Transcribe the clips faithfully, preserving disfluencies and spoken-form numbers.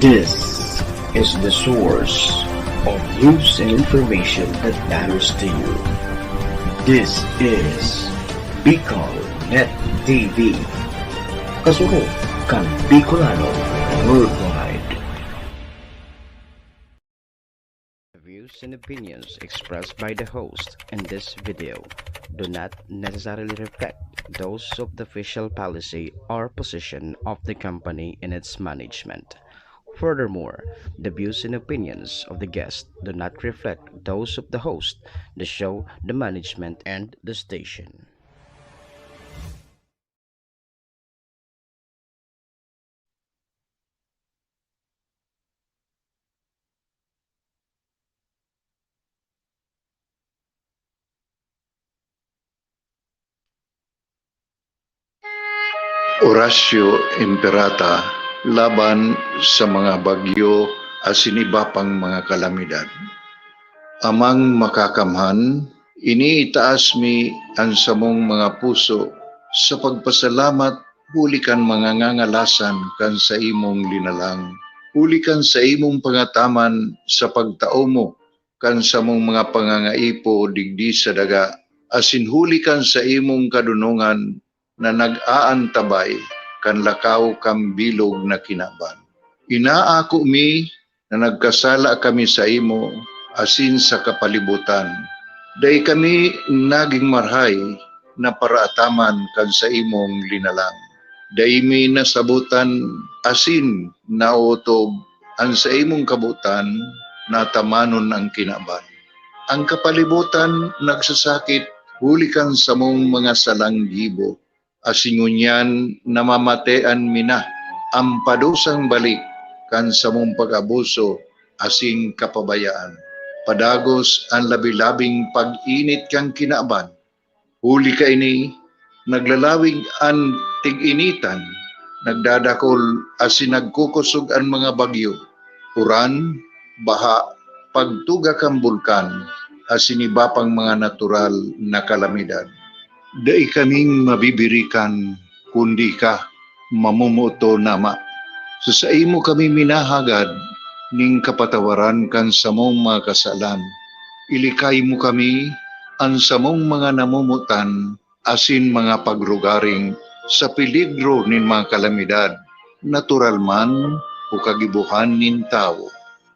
This is the source of news and information that matters to you. This is Bicol Net T V. Kasurog kan Bicolano worldwide. The views and opinions expressed by the host in this video do not necessarily reflect those of the official policy or position of the company and its management. Furthermore, the views and opinions of the guest do not reflect those of the host, the show, the management, and the station. Horacio Imperata laban sa mga bagyo asin iba pang mga kalamidad. Amang Makakamhan, iniitaas mi an samong mga puso sa pagpasalamat huli kan mga ngangalasan kan saimong linalang, huli kan saimong pangataman sa pagtao mo kan samong mga pangangaipo digdi sa daga, asin huli kan saimong kadonongan na nag-aantabay kan lakaw kan bilog na kinaban. Inaako mi na nagkasala kami saimo asin sa kapalibutan. Dai kami nagin marahay na paraataman kan saimong linalang. Dai mi nasabotan asin naotob an saimong kabotan na tamanon an kinaban. An kapalibotan nagsasakit huli kan samong mga salang gibo, asin ngunyan namamatean mi na an padusang balik kan samong pag-abuso asin kapabayaan. Padagos an labi-labing pag-init kan kinaban. Huli kaini, naglalawig an tig-initan, nagdadakol asin nagkukosog an mga bagyo, uran, baha, pagtuga kan bulkan, asin iba pang mga natural na kalamidad. Dai kaming mabibirikan, kundi ika, mamomoton, Ama. Sa saimo kami minahagad ning kapatawaran kan samong mga kasalan. Ilikay mo kami, an samong mga namomotan, asin mga pagrugaring sa peligro nin mga kalamidad, natural man o kagibohan nin tawo.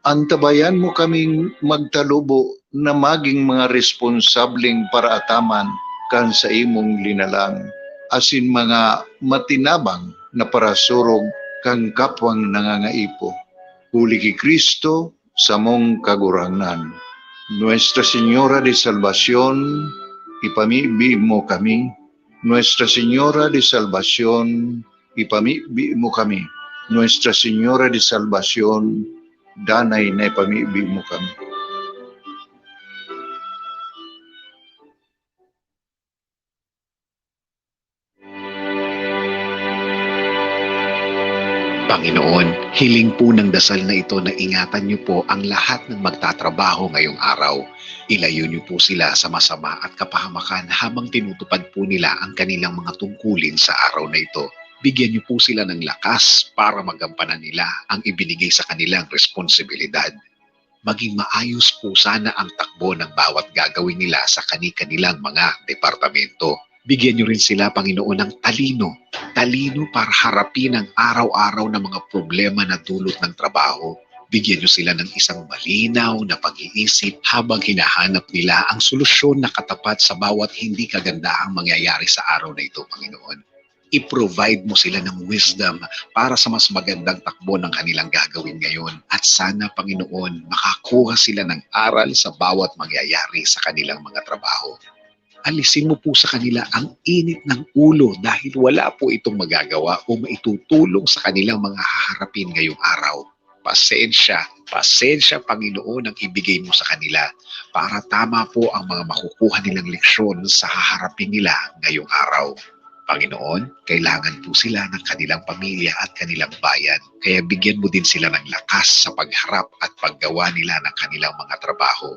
Antabayan mo kaming magtalubo na magin mga responsableng paraataman kan saimong linalang, asin mga matinabang na parasurog kan kapwang nangangaipo. Huli ki Cristo, samong Kagurangnan. Nuestra Señora de Salvacion, ipamibi mo kami. Nuestra Señora de Salvacion, ipamibi mo kami. Nuestra Señora de Salvacion, danay na ipamibi mo kami. Panginoon, hiling po ng dasal na ito na ingatan niyo po ang lahat ng magtatrabaho ngayong araw. Ilayo niyo po sila sa masama at kapahamakan habang tinutupad po nila ang kanilang mga tungkulin sa araw na ito. Bigyan niyo po sila ng lakas para magampanan nila ang ibinigay sa kanilang responsibilidad. Maging maayos po sana ang takbo ng bawat gagawin nila sa kani-kanilang mga departamento. Bigyan niyo rin sila, Panginoon, ng talino. Talino para harapin ang araw-araw na mga problema na dulot ng trabaho. Bigyan niyo sila ng isang malinaw na pag-iisip habang hinahanap nila ang solusyon na katapat sa bawat hindi kagandahang mangyayari sa araw na ito, Panginoon. I-provide mo sila ng wisdom para sa mas magandang takbo ng kanilang gagawin ngayon. At sana, Panginoon, makakuha sila ng aral sa bawat mangyayari sa kanilang mga trabaho. Alisin mo po sa kanila ang init ng ulo dahil wala po itong magagawa o maitutulong sa kanilang mga haharapin ngayong araw. Pasensya, pasensya, Panginoon, ang ibigay mo sa kanila para tama po ang mga makukuha nilang leksyon sa haharapin nila ngayong araw. Panginoon, kailangan po sila ng kanilang pamilya at kanilang bayan. Kaya bigyan mo din sila ng lakas sa pagharap at paggawa nila ng kanilang mga trabaho.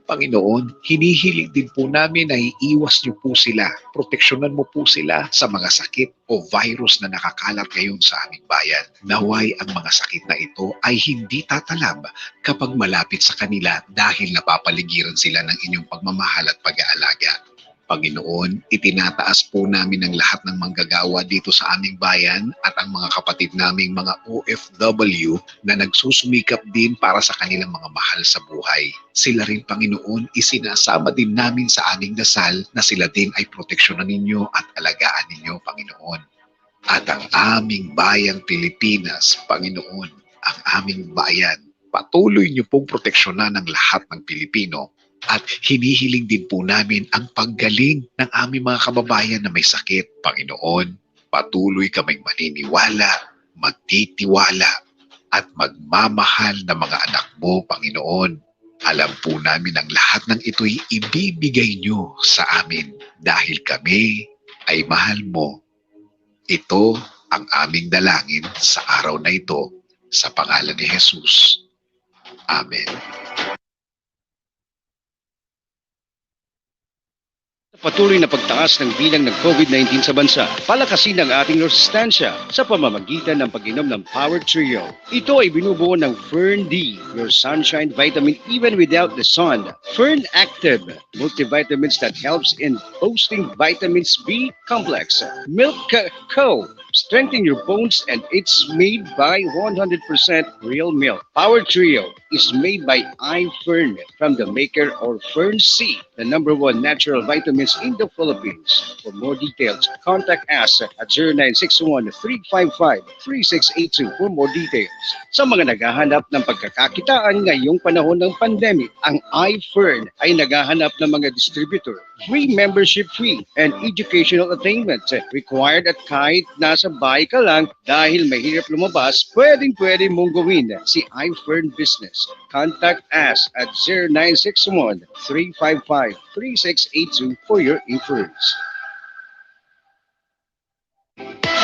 Panginoon, hinihiling din po namin na iiwas niyo po sila, proteksyonan mo po sila sa mga sakit o virus na nakakalat ngayon sa aming bayan. Naway ang mga sakit na ito ay hindi tatalab kapag malapit sa kanila dahil napapaligiran sila ng inyong pagmamahal at pag-aalaga. Panginoon, itinataas po namin ang lahat ng manggagawa dito sa aming bayan at ang mga kapatid naming mga O F W na nagsusumikap din para sa kanilang mga mahal sa buhay. Sila rin, Panginoon, isinasama din namin sa aming dasal na sila din ay proteksyonan ninyo at alagaan ninyo, Panginoon. At ang aming bayang Pilipinas, Panginoon, ang aming bayan, patuloy niyo pong proteksyonan ang lahat ng Pilipino. At hinihiling din po namin ang paggaling ng aming mga kababayan na may sakit, Panginoon. Patuloy kaming maniniwala, magtitiwala, at magmamahal na mga anak mo, Panginoon. Alam po namin ang lahat ng ito'y ibibigay niyo sa amin dahil kami ay mahal mo. Ito ang aming dalangin sa araw na ito, sa pangalan ni Jesus. Amen. Patuloy na pagtaas ng bilang ng COVID nineteen sa bansa, palakasin ang ating resistensya sa pamamagitan ng pag-inom ng Power Trio. Ito ay binubuo ng Fern D, your sunshine vitamin even without the sun. Fern Active, multivitamins that helps in boosting vitamins B complex. Milk Co, strengthen your bones, and it's made by one hundred percent real milk. Power Trio is made by iFern from the maker of Fern C, the number one natural vitamins in the Philippines. For more details, contact us at zero nine six one, three five five, three six eight two for more details. Sa mga naghahanap ng pagkakakitaan ngayong panahon ng pandemic, ang iFern ay naghahanap ng mga distributor. Free membership fee and educational attainment required at kahit nasa bahay ka lang dahil mahirap lumabas, pwedeng-pwede mong gawin si iFern Business. Contact us at zero nine six one, three five five, three six eight two for your inquiries.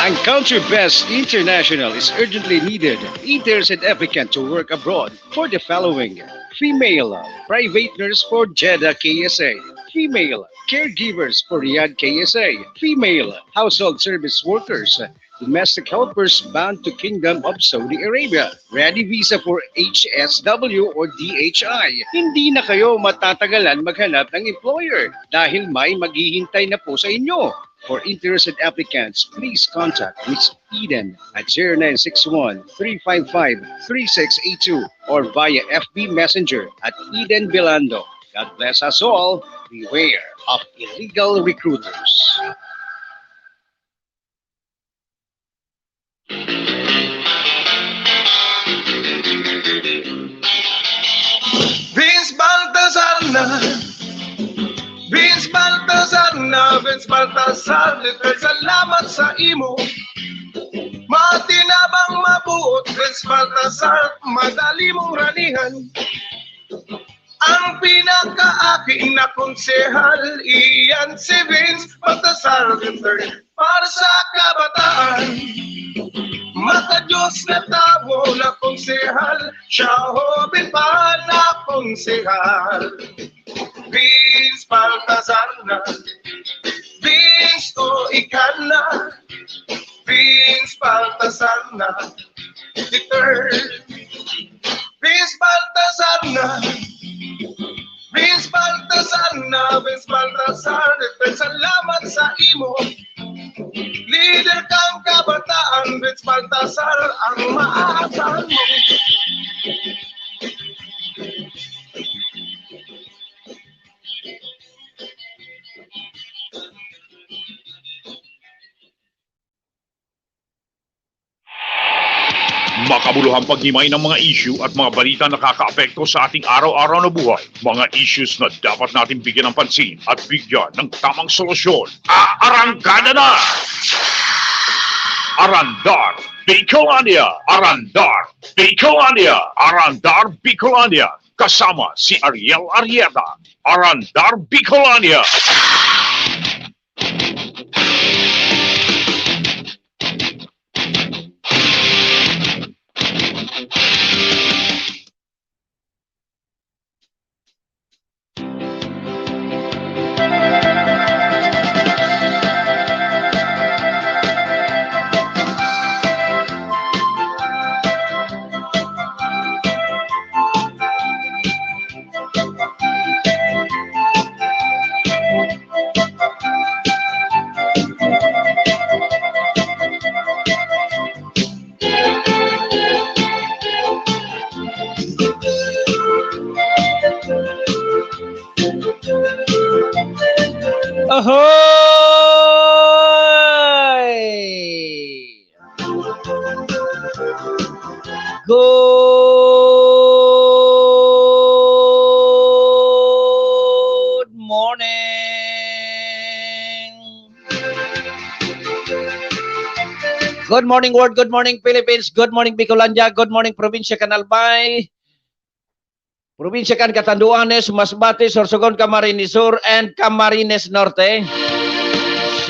Ang Country Best International is urgently needed interested applicant to work abroad for the following: female, private nurse for Jeddah K S A, female, caregivers for Riyadh K S A, female, household service workers, domestic helpers bound to Kingdom of Saudi Arabia, ready visa for H S W or D H I. Hindi na kayo matatagalan maghanap ng employer dahil may maghihintay na po sa inyo. For interested applicants, please contact Miss Eden at zero nine six one, three five five, three six eight two or via F B Messenger at Eden Belando. God bless us all. Beware of illegal recruiters. Vince Baltazar na. Vince Baltazar na, Vince Baltazar, little salamat sa imo. Matinabang mabuot, Vince Baltazar, madali mong ranihan. Ang pinakaaki na konsehal, iyan si Vince Baltazar the third. Para sa kabataan, maka-Diyos na tawo na konsehal, siya hoben pa na konsehal. Vince Baltazar na, Vince o ikan na, Vince Baltazar na, the third. Vince Baltazar na, Vince Baltazar na, Vince Baltazar, the third. Salamat sa imo. Leader kang kabataan, Vince Baltazar, ang maaasahan mo. Makabuluhang paghimay ng mga isyu at mga balita nakakaapekto sa ating araw-araw na buhay. Mga issues na dapat natin bigyan ng pansin at bigyan ng tamang solusyon. Aarangkada na! Arandar Bicolania! Arandar Bicolania! Arandar Bicolania! Kasama si Ariel Arrieta. Arandar Bicolania! Hoy! Good morning! Good morning, world. Good morning, Philippines. Good morning, Bicolandia. Good morning, Probinsya kan Albay. Probinsya kan Catanduanes, Masbate, Sorsogon, Camarines Sur, and Camarines Norte.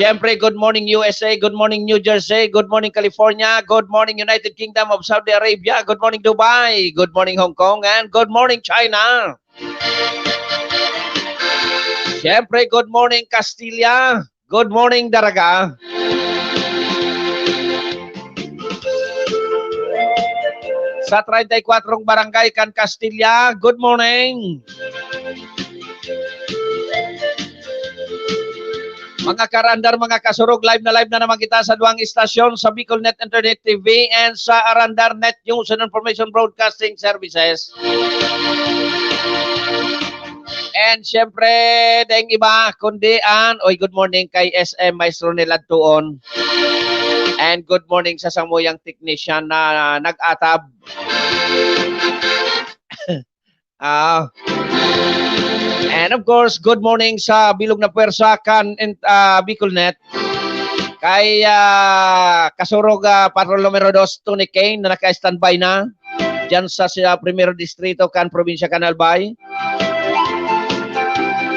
Siyempre, good morning, U S A. Good morning, New Jersey. Good morning, California. Good morning, United Kingdom of Saudi Arabia. Good morning, Dubai. Good morning, Hong Kong. And good morning, China. Siyempre, good morning, Castilla. Good morning, Daraga. Sa treinta y cuatro barangay kan Castilla, good morning. Mga karandar, mga kasurog, live na live na naman kita sa duwang istasyon, sa Bicol Net Internet T V and sa Arandar Net News and Information Broadcasting Services. And syempre, daing iba, kundi an, oy, good morning kay S M Maestro Nel Adtuon. And good morning sa samuyang technician na nag-atab. Ah. And of course, good morning sa bilog na pwersa kan, ah, Bicol Net. Kay, ah, kasurog, ah, Patrol Numero Dos, Tony Kane, na naka-standby na diyan sa, sa Primero Distrito kan Probinsya kan Albay.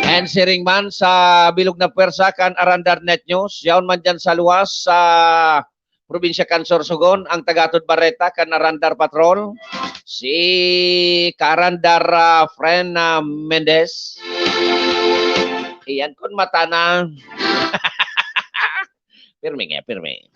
And siring man sa bilog na pwersa kan Arandar Net News, yaon man diyan sa luwas sa Probinsya kan Sorsogon, ang tagatod bareta kan Arandar Patrol, si Karandar, ah, Fren, ah, Mendez. Iyan kun mata na. Pirmi nga, pirmi.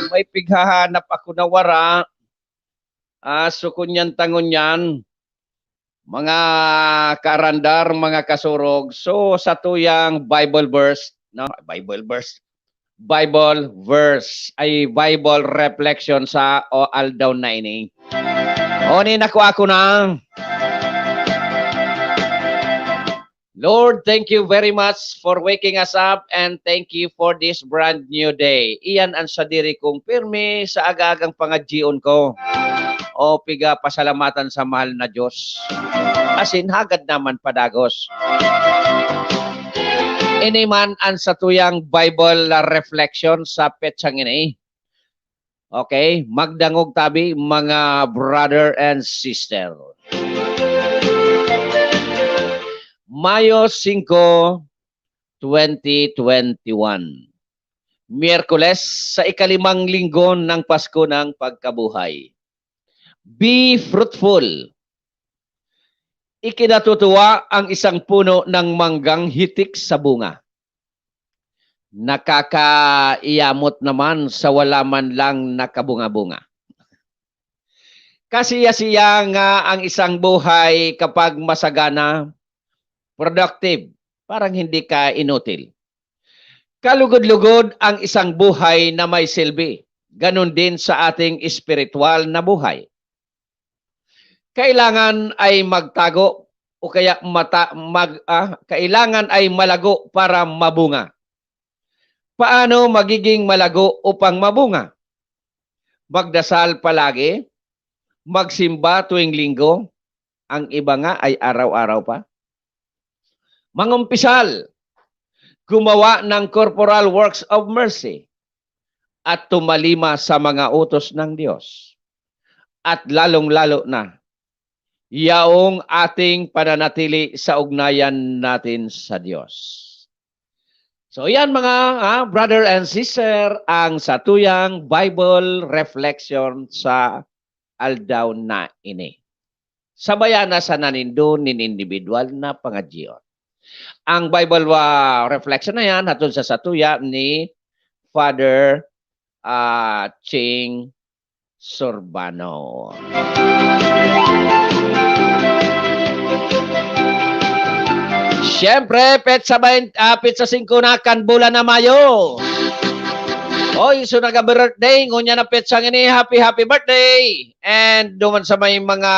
May pighahanap ako na wara. Ah, so kunyan ta ngunyan, mga kaarandar, mga kasurog. So, sa tuyang Bible verse, no? Bible verse. Bible verse, ay Bible reflection sa o aldaw na ini. O, ni nakuha ko na. Lord, thank you very much for waking us up and thank you for this brand new day. Iyan ang sadiri kong pirmi sa aga-agang pangadjion ko. O piga pasalamatan sa mahal na Diyos. Asin hagad naman padagos. Ini man ang satuyang Bible reflection sa petsang ini. Okay? Magdangog tabi, mga brother and sister. Mayo singko, twenty twenty-one. Miyerkules, sa ikalimang linggo ng Pasko ng Pagkabuhay. Be fruitful. Ikinatutuwa ang isang puno ng manggang hitik sa bunga. Nakakaiyamot naman sa wala man lang nakabunga-bunga. Kasiya-siya nga ang isang buhay kapag masagana, productive, parang hindi ka inutil. Kalugod-lugod ang isang buhay na may silbi. Ganon din sa ating espiritual na buhay. Kailangan ay magtago o kaya mata-, mag-, ah, kailangan ay malago para mabunga. Paano magiging malago upang mabunga? Magdasal palagi, magsimba tuwing Linggo, ang iba nga ay araw-araw pa. Mangumpisal, gumawa ng corporal works of mercy, at tumalima sa mga utos ng Diyos. At lalong-lalo na, yaong ating pananatili sa ugnayan natin sa Diyos. So, yan mga, ah, brother and sister, ang satuyang Bible reflection sa aldaw na ini. Sabayan na sana nindo nin individual na pangadjion. Ang Bible, ah, reflection na yan, hatod sa satuya ni Father, ah, Ching Surbano. Siyempre, petsa bain-, ah, petsa singko na kan bulan na Mayo. Oy, so naga-birthday, ngunyan na petsa ngini, happy, happy birthday! And duman sa may mga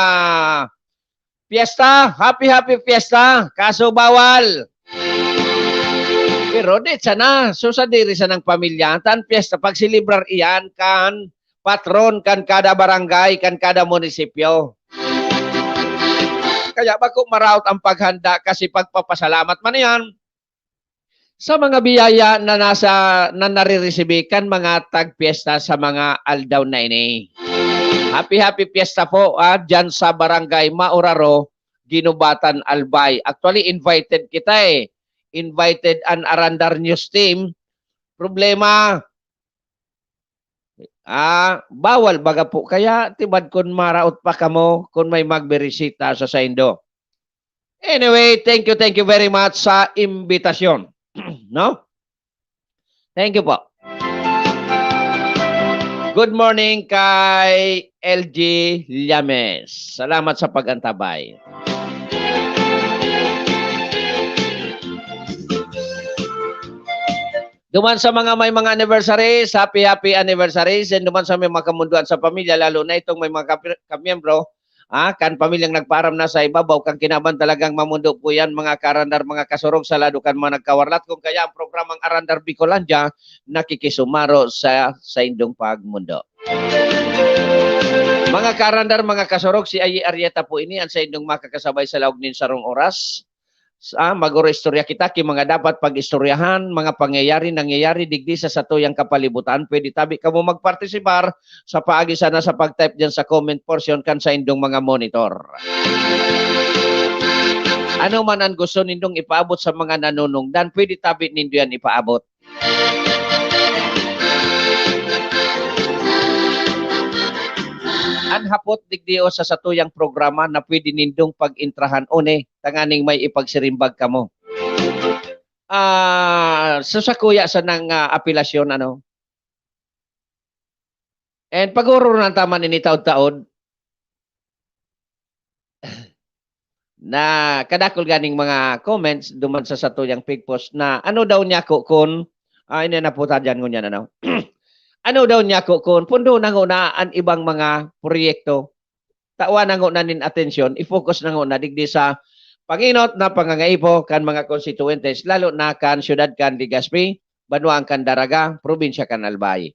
piyesta, happy, happy piyesta! Kaso bawal! Pero di sana, so sadiri sanang pamilya, tan piyesta, pagselebrar iyan kan patron kan kada barangay, kan kada munisipyo. Kaya bako maraot ang paghanda kasi pagpapasalamat man iyan sa mga biyaya na nasa, na nariresibi kan mga tagpiyesta sa mga aldaw na ini. Happy, happy piyesta po, ah, dyan sa Barangay Mauraro, Guinobatan, Albay. Actually, invited kita eh. Invited an Arandar News Team. Problema, ah, bawal baga po. Kaya tibad kun maraot pa kamo kun may magbirisita sa saindo. Anyway, thank you, thank you very much sa imbitasyon. No? Thank you po. Good morning kay L G Llames. Salamat sa pag-antabay. Duman sa mga may mga anniversaries, happy, happy anniversaries. And duman sa may mga kamunduan sa pamilya, lalo na itong may mga kapir-, kamiyembro, ah, kan pamilyang nagpaaram na sa ibabaw, kan kinaban talagang mamundo po yan, mga karandar, mga kasurog, sa lado kan mga nagkawarlat. Kung kaya ang programang Arandar Bicolandia, nakikisumaro sa saindong pagmundo. Mga karandar, mga kasurog, si Ayi Arieta po ini, ang saindong makakasabay sa laog nin sarong oras. Sa, magoro istorya kita ki mga dapat pag-istoryahan, mga pangyayari, nangyayari digdi sa satuyang kapalibutan. Pwede tabi kamo magpartisipar sa paagi sana sa pag-type diyan sa comment portion kan saindong mga monitor. Ano man ang gusto nindong ipaabot sa mga nanunungdan, pwede tabi nindo yan ipaabot. An hapot digdi o sa satuyang programa na pwede nindong pag-intrahan, one, tanganing may ipagsirimbag kamo. Ah, so sakuya sanang, ah, apelasyon, ano? And pag-urunan ta man ini taod-taod, na kadakul ganing mga comments duman sa satuyang pig post na ano daw niya ko kun, ah, ini na po ta diyan ngunyan, ano? Ano daw niya ko kun pundo na nguna an ibang mga proyekto. Tawan na nguna nin atensyon, i-focus na nguna digdi sa panginot na pangangaipo kan mga konstituyentes, lalo na kan siyudad kan Legazpi, banwaan kan Daraga, probinsya kan Albay.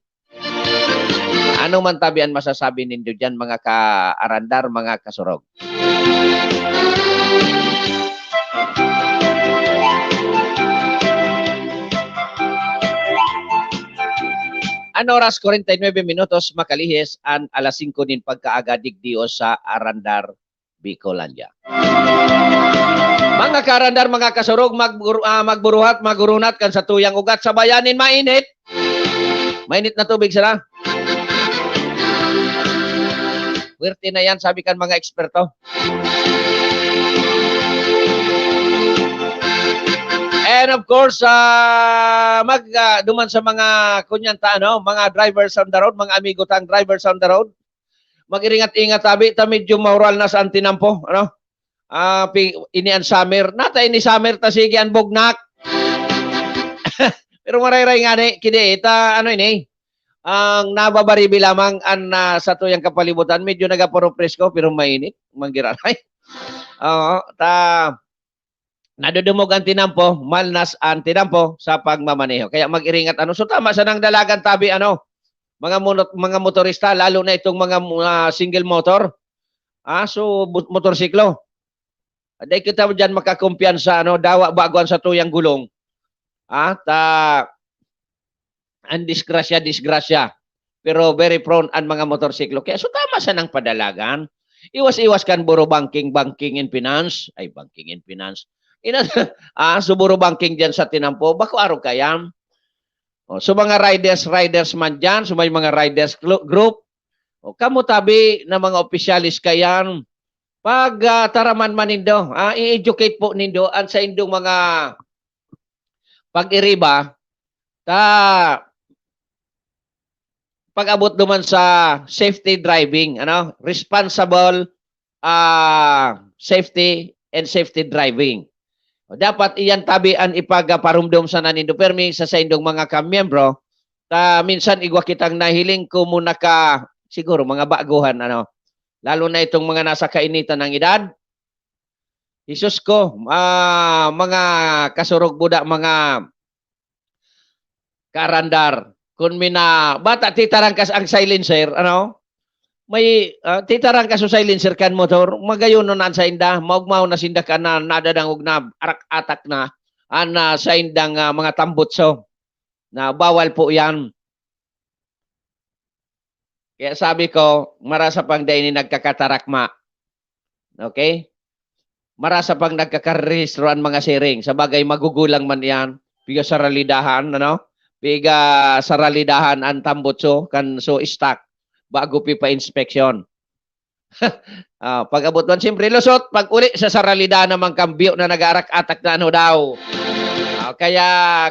Ano man tabi an masasabi nindo diyan, mga kaarandar, mga kasurog? An oras, kwarenta y nuebe minutos, makalihis an alas singko nin pagkaaga digdiyo sa Arandar, Bicolandia. Mga karandar, mga kasurog, magbur-, ah, magburuhat, magurunat kan satuyang ugat sa bayan nin mainit. Mainit na tubig sila. Puwerte na yan, sabi kan mga eksperto. And of course, ah, mag, ah, duman sa mga kunyanta, ano, mga drivers on the road, mga amigo tang drivers on the road, mag-iringat-ingat, tabi ta medyo mahural na sa an tinampo, ano? Ah, pi-, ini an summer. Nata ini summer ta sige an bugnak. Pero marayray ngani, kini ta, ano ini, ang nababaribi lamang an, ah, satuyang kapalibutan, medyo nagapuro presko, pero mainit, manggiraray. Oo, ta nadudumog an tinampo, malnas an tinampo sa pagmamaneho. Kaya mag-iringat, ano. So, tama sanang dalagan tabi, ano, mga mono-, mga motorista, lalo na itong mga, mga single motor, ah, so, bu-, motorsiklo. Dai kita diyan makakumpiyansa, ano, dawa bago an satuyang gulong. Ah, ta-, an disgrasya, disgrasya. Pero very prone an mga motorsiklo. Kaya so tama sanang padalagan. Iwas-iwas kan buro banking, banking in finance. Ay, banking in finance. Ina-, ah, so buro banking diyan sa tinampo. Bako arog kaya. O, so mga riders, riders man diyan, so may mga riders glu-, group. O, kamo tabi na mga opisyalis kayan, pag, ah, taraman man nindo, ah, i-educate po nindo an saindong mga pag-iriba, ta pag-abot duman sa safety driving, ano? Responsible, ah, safety and safety driving. Dapat iyan tabi an ipagparumdom sana nindo permi sa saindong mga kamiyembro. Ta minsan igwa kitang nahiling ko mo naka, siguro mga baguhan, ano. Lalo na itong mga nasa kainitan ng edad. Jesus ko, ah, mga kasurog buda, mga karandar. Kun mina-, bata, titarangkas ang silencer, ano? May, ah, titarangkas o silencer kan motor, magayon na an sainda, maugmaw na sinda kan na nadadangog na arak-atak na an, ah, saindang, ah, mga tambutso, na bawal po yan. Kaya sabi ko, marasa pang dai ini nagkakatarakma. Okay? Marasa pang nagkakarehistro an mga siring. Sa bagay, magugulang man iyan. Piga saralidahan, ano? Piga saralidahan an tambutso kan so stock bago pi pa inspeksyon. Ah, pag-abot man, siyempre, lusot. Pag uli sa saralidahan naman, kambyo na nag-aarak-atak na ano daw. Ah, kaya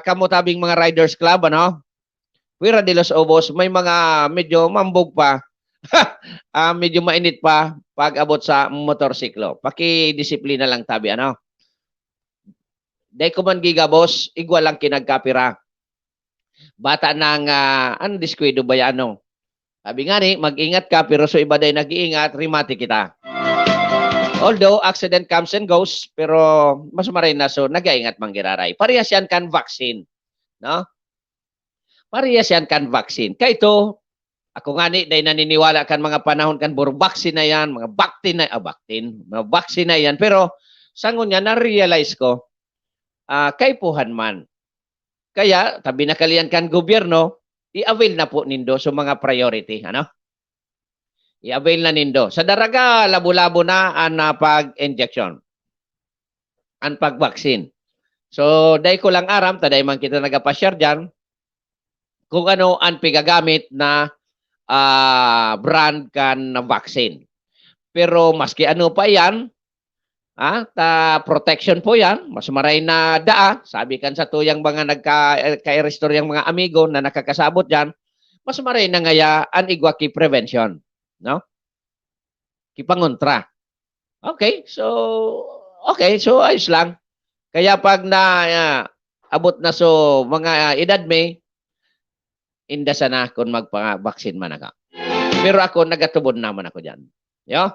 kamo tabing mga Riders Club, ano? Fuera de los Ubos, may mga medyo mambog pa. Ah, medyo mainit pa pag-abot sa motorsiklo. Pakidisiplina lang tabi, ano? Dai ko man gigabos, igwa lang kinagkapira. Bata nang, ah, an diskuido ba yan, no? Sabi nga ni, mag-ingat ka, pero so iba day nag-iingat, rimati kita. Although accident comes and goes, pero mas maray na so nag-aingat manggiraray. Parehas yan kan vaccine, no? Parehas yan kan vaccine. Kaito, ako nga ni, dai naniniwala kan mga panahon kan burbaksin na yan, mga baktin na, ah, baktin, mga vaccine na yan. Pero, sangon niya, na-realize ko, ah, kaipuhan man. Kaya, tabi na kaliyan kan gobyerno, i-avail na po nindo sa mga priority, ano? I-avail na nindo. Sa daraga, labo-labo na an, ah, pag-injection, an pag-vaccine. So, dai ko lang aram, ta dai man kita nagapasyar diyan, kung ano an pigagamit na, ah, brand kan vaccine. Pero maski ano pa iyan, ah, ta protection po iyan, mas maray na daa, sabi kan satuyang mga nagka-, eh, kaistoryang mga amigo na nakakasabot diyan, mas maray na ngaya an igwa ki prevention, no? Ki pangontra. Okay, so, okay, so ayos lang. Kaya pag na, ah, abot na so mga edad mi, inda sana kun magpa-vaccine man ako. Pero ako, nagatubod naman ako diyan. Yo?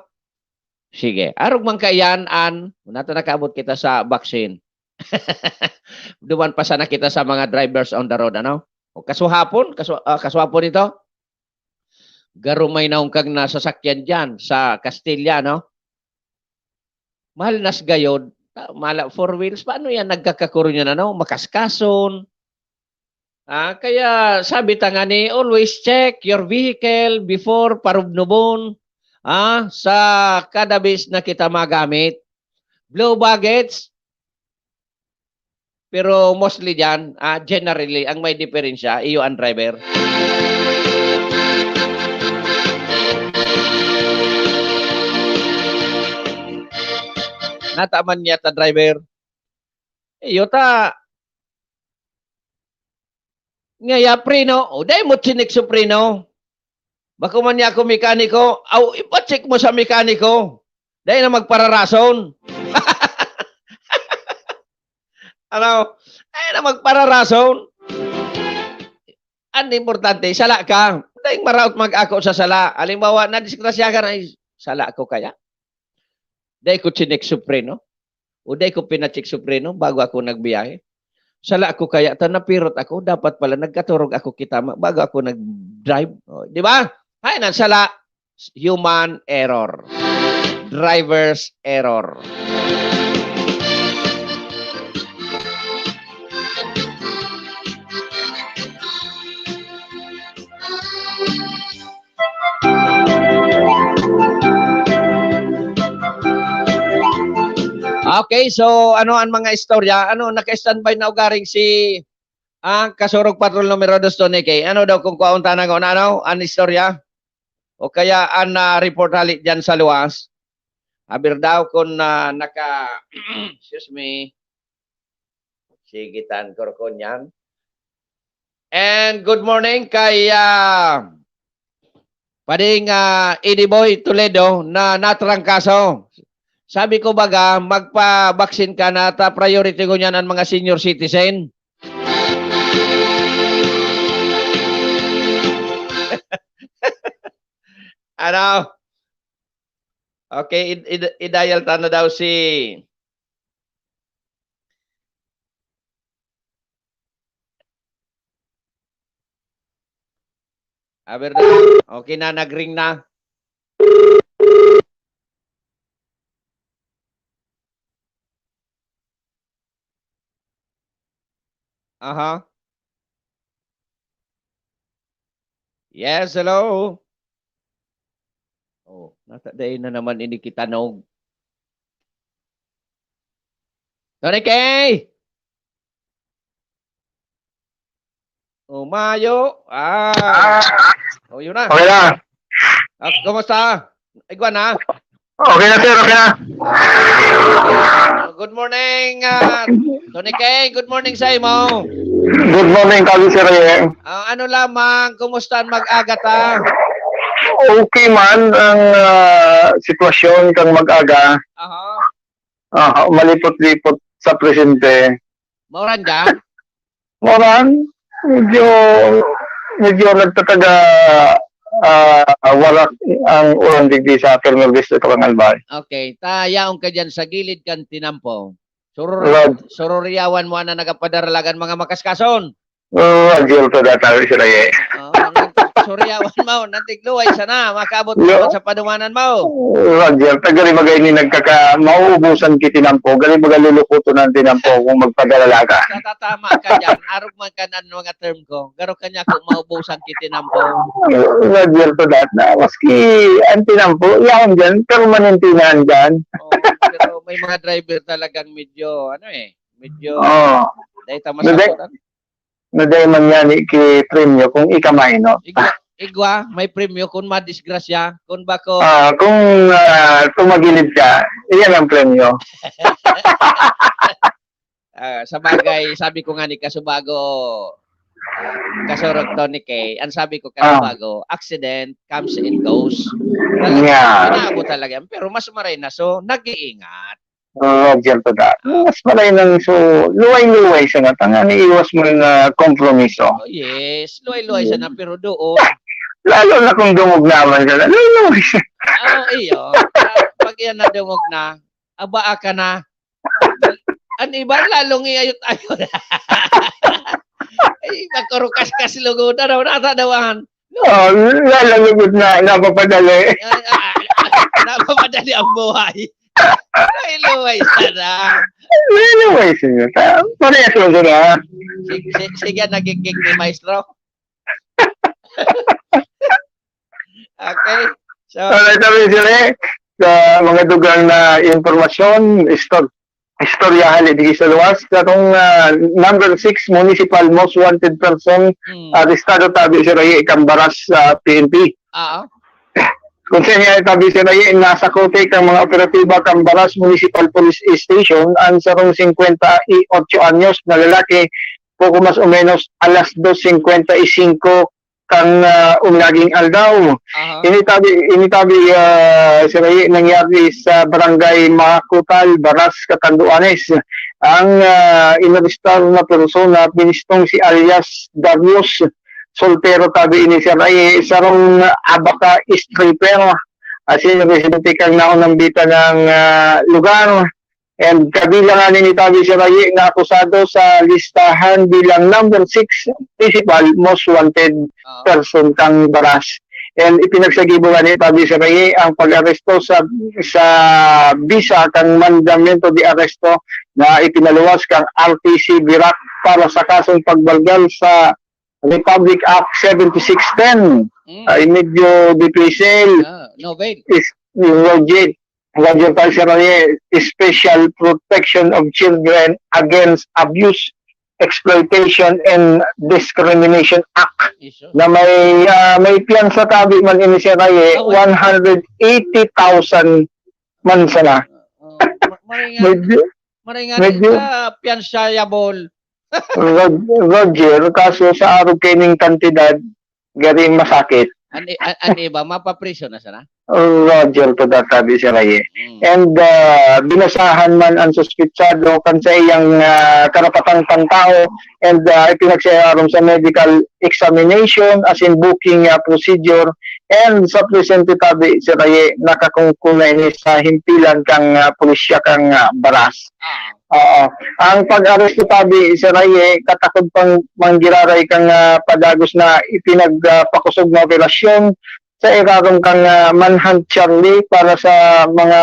Sige. Arog man kaiyan an, nato nakaabot kita sa vaccine. Duman pa sana kita sa mga drivers on the road, ano? O kasuhapon, kasu-, ah, kasuhapon ito, garo may naungkag na sasakyan diyan sa Castilla, no? Mahal nas gayod, ta-, mala four wheels, paano yan nagkakakurunyan, ano? Makaskason. Ah, kaya sabi ta nga ni, always check your vehicle before parubnubon, ah, sa kada bis na kita magamit. Blue baggage, pero mostly diyan, ah, generally, ang may diferensya, iyo ang driver. Nataman niya ta driver. Iyo ta. Ngaya preno, o dai mo chinik so preno. Bako man niya ako mekaniko, aw, ipacheck mo sa mekaniko. Dai na magpararason. Ano? Dai na magpararason. Ang importante, sala ka. Dai maraot mag-ako sa sala. Halimbawa, nadisgrasya ka na, "Ay, sala ko kaya? Dai ko chinek so preno? O dai ko pinacheck so preno bago ako nagbiyahe? Sala ko kaya ta napirot ako? Dapat pala nagkaturog ako kita ma-, bago ako nag-drive." O, di ba? Ay, nang sala, human error. Driver's error. Okay, so ano ang mga istorya? Ano, naka-standby na ugaring si, ah, Kasurog Patrol Numero Dos, Tony K. Ano daw kung kwaon tanang o ano, ang istorya? O kaya ang, ah, report hali dyan sa luwas? Aber daw kung, ah, naka-, excuse me. Sige, tan, kurkon yan. And good morning kay, ah, Pading, ah, Eddie Boy Toledo na natrangkaso. Sabi ko baga, magpa-vaccine ka na ta priority ko niyan ang mga senior citizen. Ano? Okay, i-, i-, i-dial ta na daw si Aber na. Okay na, nag-ring na. Aha. Yes, hello. Oh, nata dai na naman ini kitanog. Tony K! Oh, mayo. Ah. Ah. Oh, yun na. Okay na. Ah, kumusta? Igwa na. Okay na, sir. Okay na. Good morning, ah, Tony K. Good morning sa imo. Good morning, Kali Sir Ray. Ah, ano lamang, kumusta ang mag-aga ta? Okay man ang, ah, sitwasyon kang mag-aga. Aha. Ah, malipot-lipot sa presente. Mauran ka? Mauran, medyo, medyo nagtataga, ah, warak ang ulan digdi sa Terminal Distrito kan Albay. Okay, ta yaon ka diyan sa gilid kan tinampo. Surur-, Rod. Sururyawan mo ana nagapadaralagan mga makaskason. Oh, Roger, to data, Israel. Oo, suryawan mo, nantigluway sana, makaabot Yo. Naman sa padumanan mo. Roger, ta gari bagay ni nagkaka-, mauubusan ki tinampo, gari baga lulukuton ang tinampo kung magpadala ka. Natatama ka dyan, arog man ka na ang mga term ko, garo ka niya kung maubusan ki tinampo. Roger, to that na, maski ang tinampo, yaon dyan, permanente na yan dyan. Oo, pero may mga driver talagang medyo, ano eh, medyo, Oo. Dahil tama Hindi. Sa na dai man ngani ki premyo kung ika mainot. Igwa, igwa, may premyo kun madisgrasya, kun bako. Ah, kung, ah, tumagilid ka, iyan ang premyo. Ah, sa bagay, sabi ko nga ni Kasubago, ah, Kasurog Tony K, ang sabi ko Ah. Kasubago, accident comes and goes. Talaga, Yeah. Inaabot talaga yan. Pero mas maray na, so, nag-iingat. Roger to that. Mas malay nang so, luway-luway siya nga, tanga ni iwas mo na kompromiso. Oh, yes. Luway-luway siya na, pero doon. Lalo na kung dungog naman siya, luway-luway siya. Ah, iyo. Ah, pag yan na dungog na, abaa ka na. Ang iba, lalong iayot-ayot. Ay, magkurukas-kas lugod na daw, nata daw ang Oh, lalagod na, napapadali. Ay, ah, napapadali ang buhay. Ay, luway sana. Ay, luway sana. Ta-, parehas lang sana. Si-, si-, sige, nagigig ni Maestro. Okay. So, alright, sabi sila eh, sa mga dugang na impormasyon, istor-, istorya hali di sa luwas. Katong, ah, number six municipal most wanted person, Mm. arestado tabi si Raye kan Baras sa P N P. Oo. Kung sa niya tabi si Raye, nasa kote kang mga operatiba kang Baras Municipal Police Station, ang sarong singkwenta y otso anyos na lalaki, poco mas o menos alas dos singkwenta y singko kan, ah, unaging aldaw. Aha. Initabi, initabi, ah, si Raye nangyari sa Barangay Makutal, Baras, Catanduanes. Ang, ah, inarestar na persona, binistong si alias Darius. Soltero tabi ini si Raye, sarong abaca stripper. Asin residente kang naunang bita ng, ah, lugar. And kabilang ani ni Tabi Siraye na akusado sa listahan bilang number six principal most wanted Oo. person kang Baras. And ipinagsagibo nga ni Tabi Siraye ang pag-aresto sa, sa bisa kang mandamiento de arresto na ipinaluwas kang R T C Virac para sa kasong pagbalgal sa Republic Act seventy-six ten. Mm. Ay medyo difícil. Ah, no bail. Is, Roger, Roger Calzerone, Special Protection of Children Against Abuse, Exploitation, and Discrimination Act Iso. Na may, ah, may piyansa tabi man ini siya kay Ah, wait. One hundred eighty thousand man sana. Ah, ah, ma-, maringan, Medyo, maringan medyo. Sa piyansayable. Rog-, Roger, kaso sa arog kaining kantidad, garing masakit. An, an, an iba, mapapriso na sana. Roger po, tabi si Raye. Mm. And uh, binasahan man ang suspitsado kan sa iyang uh, karapatang pantao and uh, ipinagsayaaron sa medical examination as in booking uh, procedure and sa presente tabi si Raye nakakungkuna ini sa himpilan kang uh, pulisya kang uh, Baras. Ah. Oo. Ang pag-aresto tabi si Raye katakod pang manggiraray kang uh, padagos na ipinagpakusog uh, na operasyon sa irarom kan uh, Manhunt Charlie para sa mga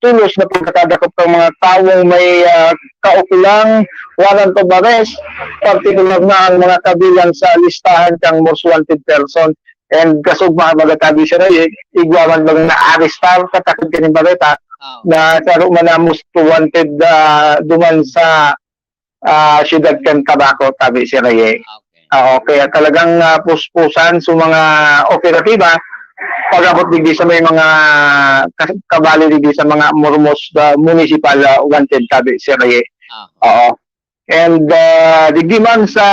tulos na pagkakadakop kan mga tawong may uh, kaukulang warrant of arrest, partikular na ang mga kabilang sa listahan kan most wanted person. And kasog mga magatabi siya na igwa man mga naarestar katakod kaning bareta oh. Na saro man na most wanted uh, duman sa uh, siyudad kan Tabaco, tabi si Raye. Okay. Oo, kaya talagang uh, puspusan sa mga operatiba pag-abot digdi sa may mga kabali digdi sa mga Mormos uh, municipal uh, wanted tabi si Raye. Uh-huh. Oo. And uh, digdi man sa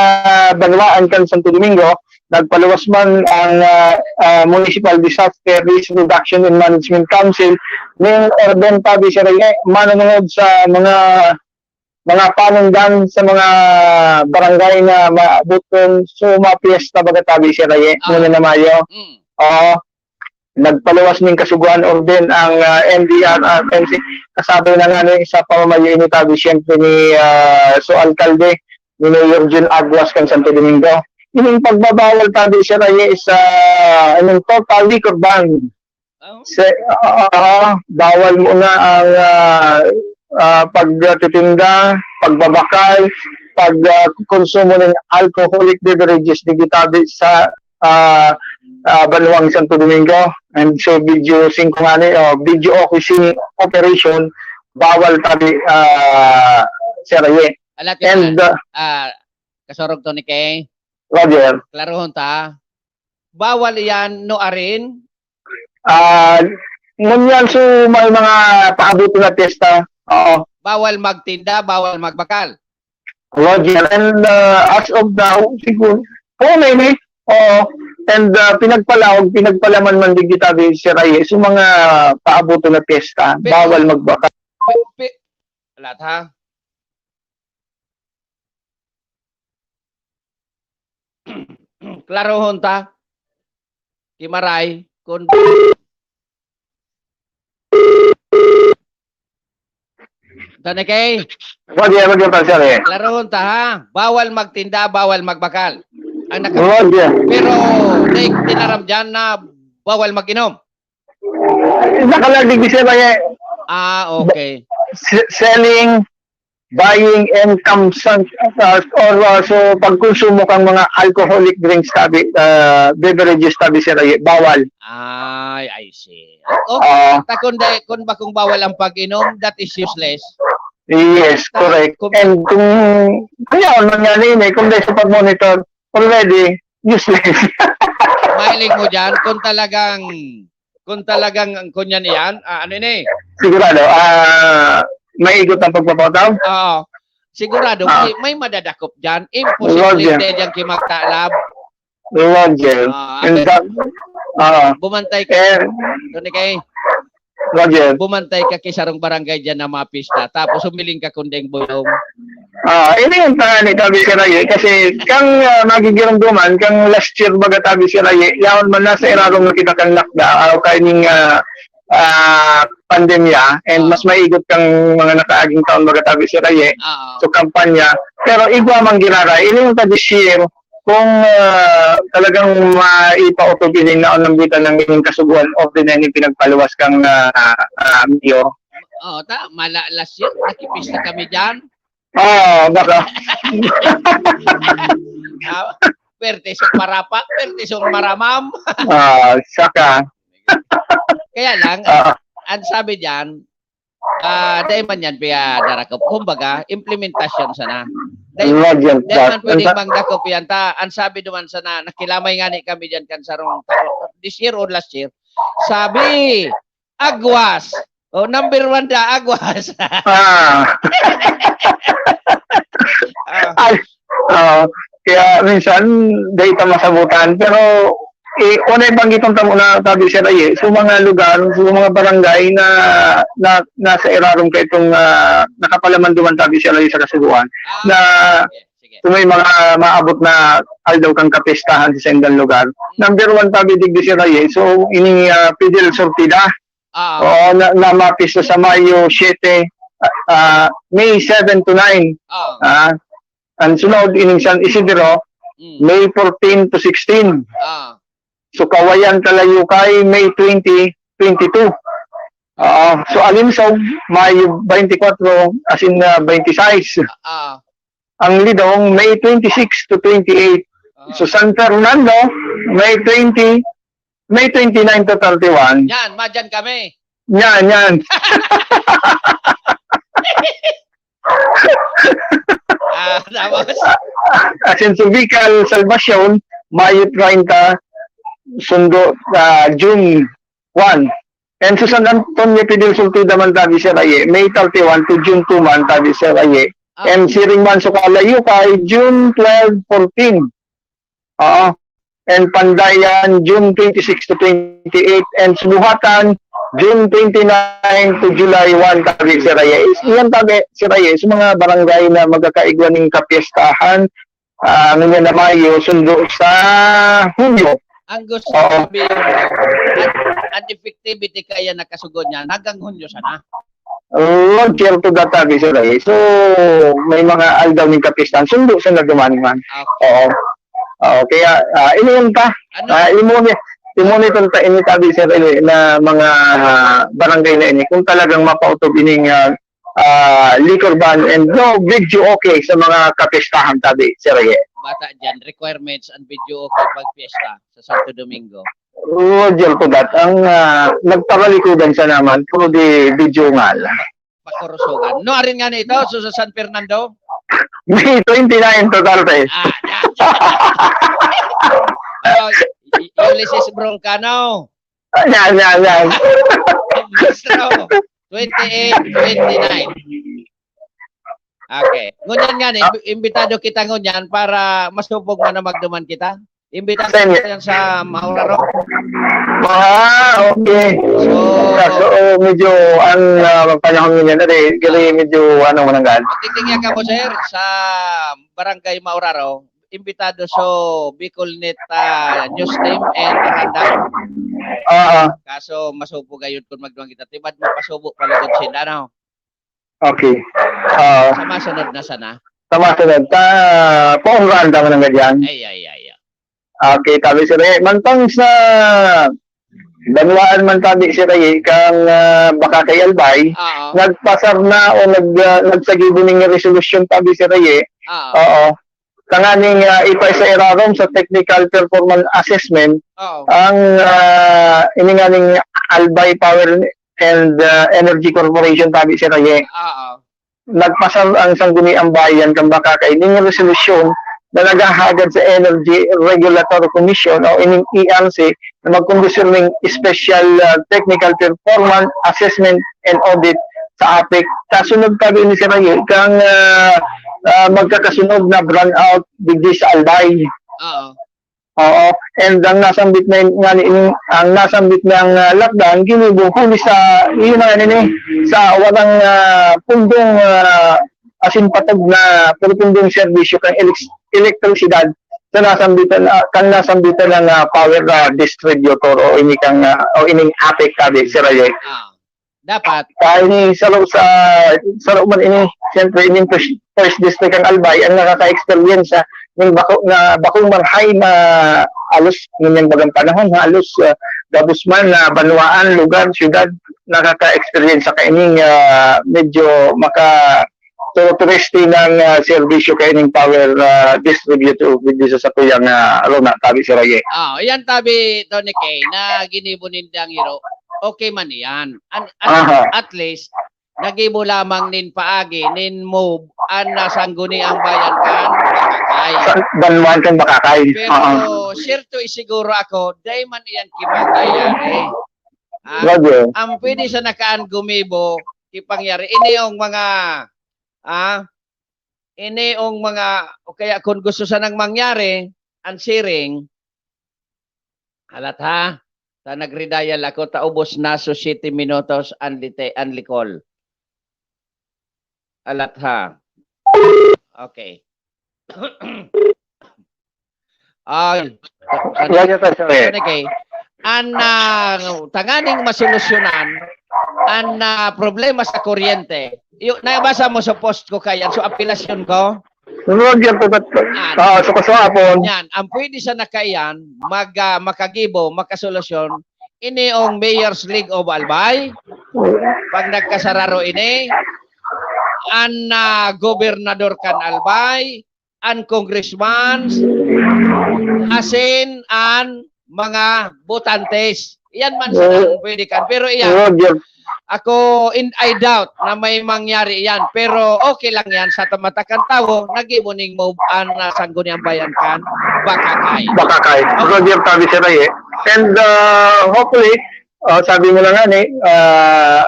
banwaan kan Santo Domingo, nagpaluwas man ang uh, uh, Municipal Disaster Risk Reduction and Management Council ning orden tabi si Raye manunod sa mga mga panundan sa mga barangay na maaboton sa mga piyesta baga tabi siya kaye, ah. Muna na Mayo. Mm. Oo. Nagpaluwas ning kasugoan orden ang uh, ah, N D R R M C. Kasabay na nga ni sa pamamayo ini tabi siyempre ni uh, so alkalde ni Mayor Jun Aguas kan Santo Domingo. Ining pagbabawal tabi siya kaye is uh, ining total liquor ban. Sa, ah, bawal muna ang, ah, ah, pagtitinda, pagbabakal, pag, ah, konsumo ng alcoholic beverages digdi tabi sa, ah, ah, banwang Santo Domingo. And so, video singko nga ni, oh, video officing operation, bawal tabi, ah, Sir Aye. Alat And, ah, ah, kasorog to ni Kay. Roger. Klarohon ta. Bawal iyan no arin? Ah, ngunyan so may mga paaboton na piyesta. Oo. Bawal magtinda, bawal magbakal. Roger, and uh, as of now, siguro, oo, may, may. Oo. And uh, pinagpalaog, pinagpalaman man digdi tabi si Reyes, yung mga paaboton na piyesta, Pero- bawal magbakal. Pi- pi- Alat ha? Klarohon ta. Kimaray kun Tani kay? Wag yan, wag yan, Pastor, eh. Klarohon ta, ha? Bawal magtinda, bawal magbakal. Ang naka- Wag yan. Pero, may tinaram dyan na bawal mag-inom. Nakalagay, Mister Baye. Ah, okay. S- selling, buying, and consumption, uh, or uh, so, pagkonsumo kang mga alcoholic drinks, tabi, uh, beverages, tabi, Sir Baye, bawal. Ay, I see. Okay, Ah. ta kun, di, kun bakong bawal ang pag-inom, that is useless. Yes, Ta- correct. kung- And kung, kaya, nangyari yun eh, kung dahil sa pag-monitor, already, useless. Mahiling mo dyan, kung talagang, kung talagang, ang kunyan yan, ah, ano yun eh? Sigurado, ah, maigot ang pagpapautaw? Oo. Sigurado, Ah. may, may madadakop dyan. Imposible Roger. Dahil dyan kimagtalab. Roger. Ah, And okay. that, ah, Bumantay ka. Eh, Tony Kay. Roger. Bumantay ka kay sarong barangay dyan na mga pista. Tapos humiling ka kundeng bulong. Ah, ini yung tangan ni Tabi si Raye. Kasi kang ah, magigirumduman, kang last year baga Tabi si Raye, yaon man nasa irarong na kita kang lockdown, o kaining ah, ah, pandemya, and Ah. mas maigot kang mga nakaaging taon baga Tabi si Raye. Ah. So, kampanya. Pero igwa mang giraray, ini yung ta this year, kung ah, talagang maipautog ini na nambitan ng inyong kasuguan of the nine pinagpaluwas kang ah, ah, mayor. Oo, ta, mala last year, nakipista kami dyan. Ah, baka. Ah, perte sa parapak, perte sa maramam. Ah, saka. Kaya lang, Ah. ang sabi dyan, ah, dahil man yan, piya darakop. Kumbaga, implementasyon sana. Dahil, Roger, dahil man that- pwedeng that- mangdakop yan. Ta, ang sabi naman sana, nakilamay nga ni kami dyan kan sarong tao, this year or last year, sabi, agwas. Oh, number one da, agwas. Ah. Ah. Ay, ah, kaya minsan, dahil ka masabutan, pero Eh, una yung banggiton tamo na tabi, Sir Aye, sa mga lugar, sa mga barangay na, na nasa irarom ka itong ah, nakapalaman duman tabi, Sir Aye, sa kasubuan, na Sige, sige. kung may mga maabot na aldaw kang kapistahan sa sendang lugar. Number one tabi, digdi, Sir Aye, so ining ah, Fidel Sortida. Ah, Oo, na, na mapista sa Mayo siete, ah, May seven to nine. ah, Ah, ang sunod, ining San Isidro, mm, May fourteen to sixteen. ah, So, Kawayan, Kalayukay, May twenty, twenty-two. Ah, so, Alinsog, Mayo twenty-four, as in uh, twenty-six. ah, Ang Lidong, May twenty-six to twenty-eight. ah. So, San Fernando, May twenty, May twenty-nine to thirty-one. Yan, madyan kami. Yan, yan. Ah, tapos, As in, Subical, Salvacion, Mayo treinta, sundo, ah, June one. And sa San Antonio, Fidel Sortida man tabi, Sir Aye, May thirty-one to June two man tabi, Sir Aye. ah, And Siring man sa Kalayukay, June twelve, fourteen. Oo. And Pandayan, June twenty-six to twenty-eight. And Subuhatan, June twenty-nine to July one, tabi, Sir Aye. Is- Iyan tabi, Sir Aye, sa mga barangay na magkakaigwa ning kapiestahan, ah, ngunyan na Mayo, sundo sa Hunyo. Ang gusto Oo. sabihin, ang, ang effectivity kaya nakasugod niyan hanggang Hunyo sana. Roger to that, tabi, Sir Aye. So, may mga aldaw ning kapistahan, sundo sa naduman man. Okay. Oo. Oo, kaya, ah, iniyon pa. Ano? Ah, imuni, imuni pa ta ini, tabi, Sir Aye, na mga ah, barangay na ini. Kung talagang mapautob ining ah, ah, liquor ban and no video okay sa mga kapistahan, tabi, Sir Aye. Bata dyan, requirements and video okay pag fiesta sa Santo Domingo. Roger to that. Ang ah, nagparalikodan sa naman, puro di video nga lang. Pakurusugan. No, arin nga na ito, so sa San Fernando? May twenty-nine to thirty. Ah, yan, yan. Oh, y- y- Ulysses Broncano. Yan, yan, yan. Maestro, twenty-eight, twenty-nine. Okay. Ngunyan nga, imbi- imbitado kita ngunyan para masubog man na magduman kita. Imbitado Saan kita yan sa Mauraro. Ah, okay. So, Kaso, oh, medyo ang ah, panahon niya na rin, kasi medyo ano, mananggal. Magtitingya ka mo, sir, sa Barangay Mauraro. Imbitado so Bicolnet ah, News Team and Aranda. Ah, ah. Kaso masubog ayun kung magduman kita. Tibad mo, pasubo pa lugod sila, no? Okay. Ah, Sa masunod na sana. Tama, sunod. Ta, paunran ka man ang ganyan. Ay, ay, ay, ay. Okay, tabi, Sir Aye. Mantang sa banwaan man, tabi, Sir Aye, kang ah, Bakakay, Albay, Oo. nagpasar na o nag, ah, nagsagibo ning resolusyon, tabi, Sir Aye, Oo. Oo. Tanganing ah, ipaisa irarom sa technical performance assessment Oo. ang ah, ini nga ning Albay Power and ah, Energy Corporation, tabi, Sir Aye. Oo. Nagpasar ang Sangguniang Bayan kan Bakakay ning resolusyon na naghahagad sa Energy Regulatory Commission o ining E R C na magkondusir ning special ah, technical performance assessment and audit sa APEC. Kasunod pa rin ni Sir Aye, kang ah, ah, magkakasunod na brownout digdi sa Albay. Oo. Oo. And ang nasambit na nga ni, ang nasambit na ang ah, lockdown, ginibo huli sa, yun na ni, sa walang ah, pundong ah, asin patog na pundong serbisyo kang elek- elektrisidad sa nasambitan, ah, kang nasambitan ng ah, power ah, distributor o ini kang ah, o ining APEC, tabi, Sir Aye. Ah. Dapat. Kaya ini sa loob sa, sa loob man ini, siyempre, ining first, first district ang Albay, ang nakaka-experience sa ning bako nga bakong marhay na alos ngunyan bagang panahon, halos ah, gabos man na banwaan, lugar, syudad, nakaka-experience sa kaining ah, medyo maka turisting ng ah, serbisyo kaining power ah, distributor with this sa kuyang uh, Rona, tabi, Sir Aye. Ah, yan tabi, Tony K, na ginibo nindang iro. Okay man yan. An- at, Aha. at least, nagibo lamang nin paagi, nin move, an Sangguniang Bayan kan Bakakay. Sa banwaan kan Bakakay. Pero Oo. siyerto isiguro ako, dai man iyan kimangyayari. Ah, Roger. Ang pwede sa nakaan gumibo, kipangyari. Ini yung mga, ah, ini yung mga, o kaya kung gusto sanang mangyari, ang siring, Alat ha? Ta nagre-dial ako, ta ubos na so siyete minutos an lite-, an likol. Alat ha? Okay. Ay, Wala niya tayo, sir. Okay. An, ah, tanganing masolusyonan an, ah, problema sa kuryente. Yu-, nabasa mo sa post ko kaiyan, so apelasyon ko. Sunod yan po, ba't, ah, so kaswapon. Yan, ang pwede sana kaiyan, mag, ah, makagibo, makasolusyon, ini ang Mayor's League of Albay, pag nagkasararo ini, an, ah, gobernador kan Albay, an congressman, asin an mga botantes. Yan man sana ang pwede kan. Pero iyan, Roger, ako, in, I doubt na may mangyari yan. Pero okay lang yan sa tamatakan tawo, nagibo ning move an, ah, Sangguniang Bayan kan Bacacay. Bacacay. Roger, sabi si Ray, eh. And uh, hopefully, uh, sabi mo na nga ni, uh,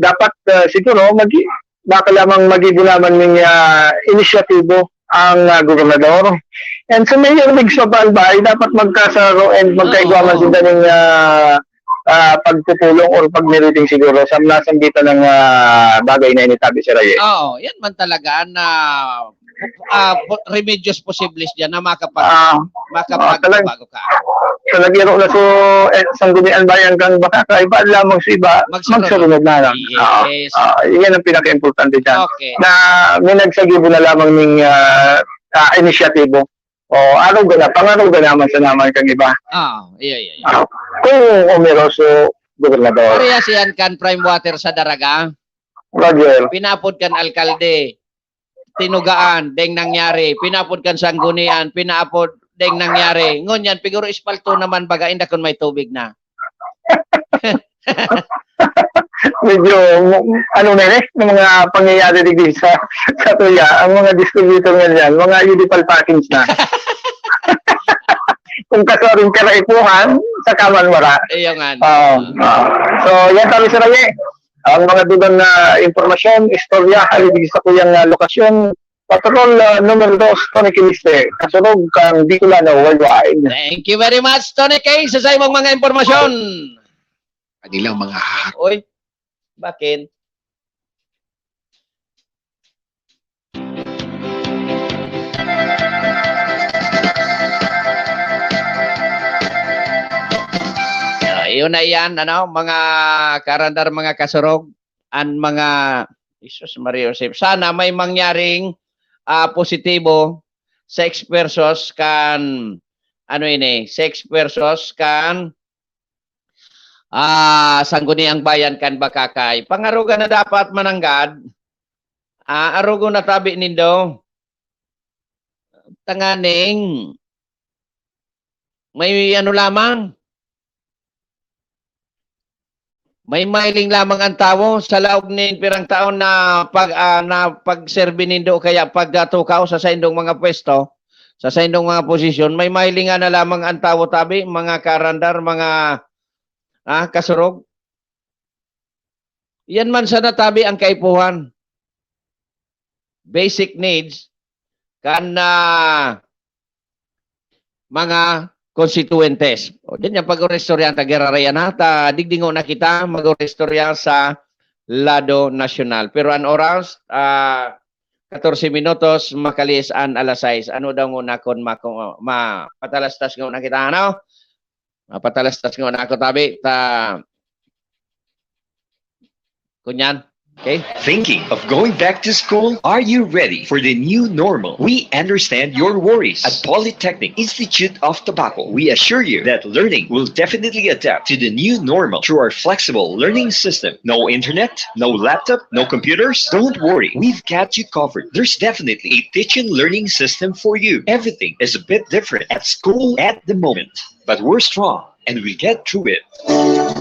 dapat uh, siguro mag baka lamang magibo naman ng uh, inisyatibo ang uh, gobernador. And sa Mayor Migs of Albay, dapat magkasaro and magkaigwa man Oo. sila ng uh, uh, pagpupulong or pagmiriting siguro sa nasambitan ng uh, bagay na initabi si Ray. Oo, yan man talaga na ah, po- remedios posibles diyan na makapag Ah, makapag talag- bago ka. Sa nagiro na so eh, Sangguniang Bayan kan Bacacay, iba lamang sa iba, Magsarunod. magsarunod na lang. Yes. Ah, yan ang pinaka-importante dyan. Okay. Na may nagsagibo na lamang ning ah, ah, inisyatibo. O araw na, pangarap na naman sa naman kang iba. Ah, iya, iya, iya. Ah, kung umiroso, gobernador. Parehas yan kan Prime Water sa Daraga. Roger. Pinapod kan alkalde. Tinugaan, deng nangyari. Pinapod kan Sanggunian, pinapod, deng nangyari. Ngunyan, piguro espalto naman baga, inda kun may tubig na. Medyo, ano na eh, ng mga pangyayari digdi sa, sa tuya, ang mga distributor nga dyan, mga Unipal package na. Kung kasoring karaipuhan, sa kaman wala. Iyo nga. Oo, oo. So, yan sabi sa Raye. Ang mga dugang na impormasyon, istorya, halibig sa kuyang ah, lokasyon, Patrol ah, numero dos, Tony Kiliste, kasurog kang Bicolano Worldwide. Thank you very much, Tony K, sa saimong mga impormasyon. Kanilang mga hahak. Oy, bakit? Ah, yun na yan, ano, mga karandar, mga kasurog, an mga, Jesus Maria Joseph, sana may mangyaring ah, positibo, sex versus kan, ano ini, sex versus kan ah, Sangguniang Bayan kan Bacacay. Pangaruga na dapat mananggad, ah, arugo na tabi nindo. Tanganing may ano lamang, may mahiling lamang an tawo sa laog nin pirang taon na pag, ah, na pagserbi nindo o kaya pagtukaw sa saindong mga pwesto, sa saindong mga posisyon, may mahilingan na lamang an tawo tabi, mga karandar, mga, ah, kasurog. Yan man sana tabi ang kaipuhan. Basic needs kan, ah, mga konstituyentes. O, din yung pag-oristorya ang tagirarayan na, ta, digdingo na kita, mag-oristorya sa lado nasyonal. Pero an oras, ah, katorse minutos, makalis an alas sais. Ano daw nguna kun mako-, ma-, patalastas nguna kita, ano? Mapatalastas nguna ako, tabi, ta, kunyan. Okay? Thinking of going back to school? Are you ready for the new normal? We understand your worries. At Polytechnic Institute of Tabaco, we assure you that learning will definitely adapt to the new normal through our flexible learning system. No internet, no laptop, no computers? Don't worry, we've got you covered. There's definitely a teaching learning system for you. Everything is a bit different at school at the moment, but we're strong and we get through it.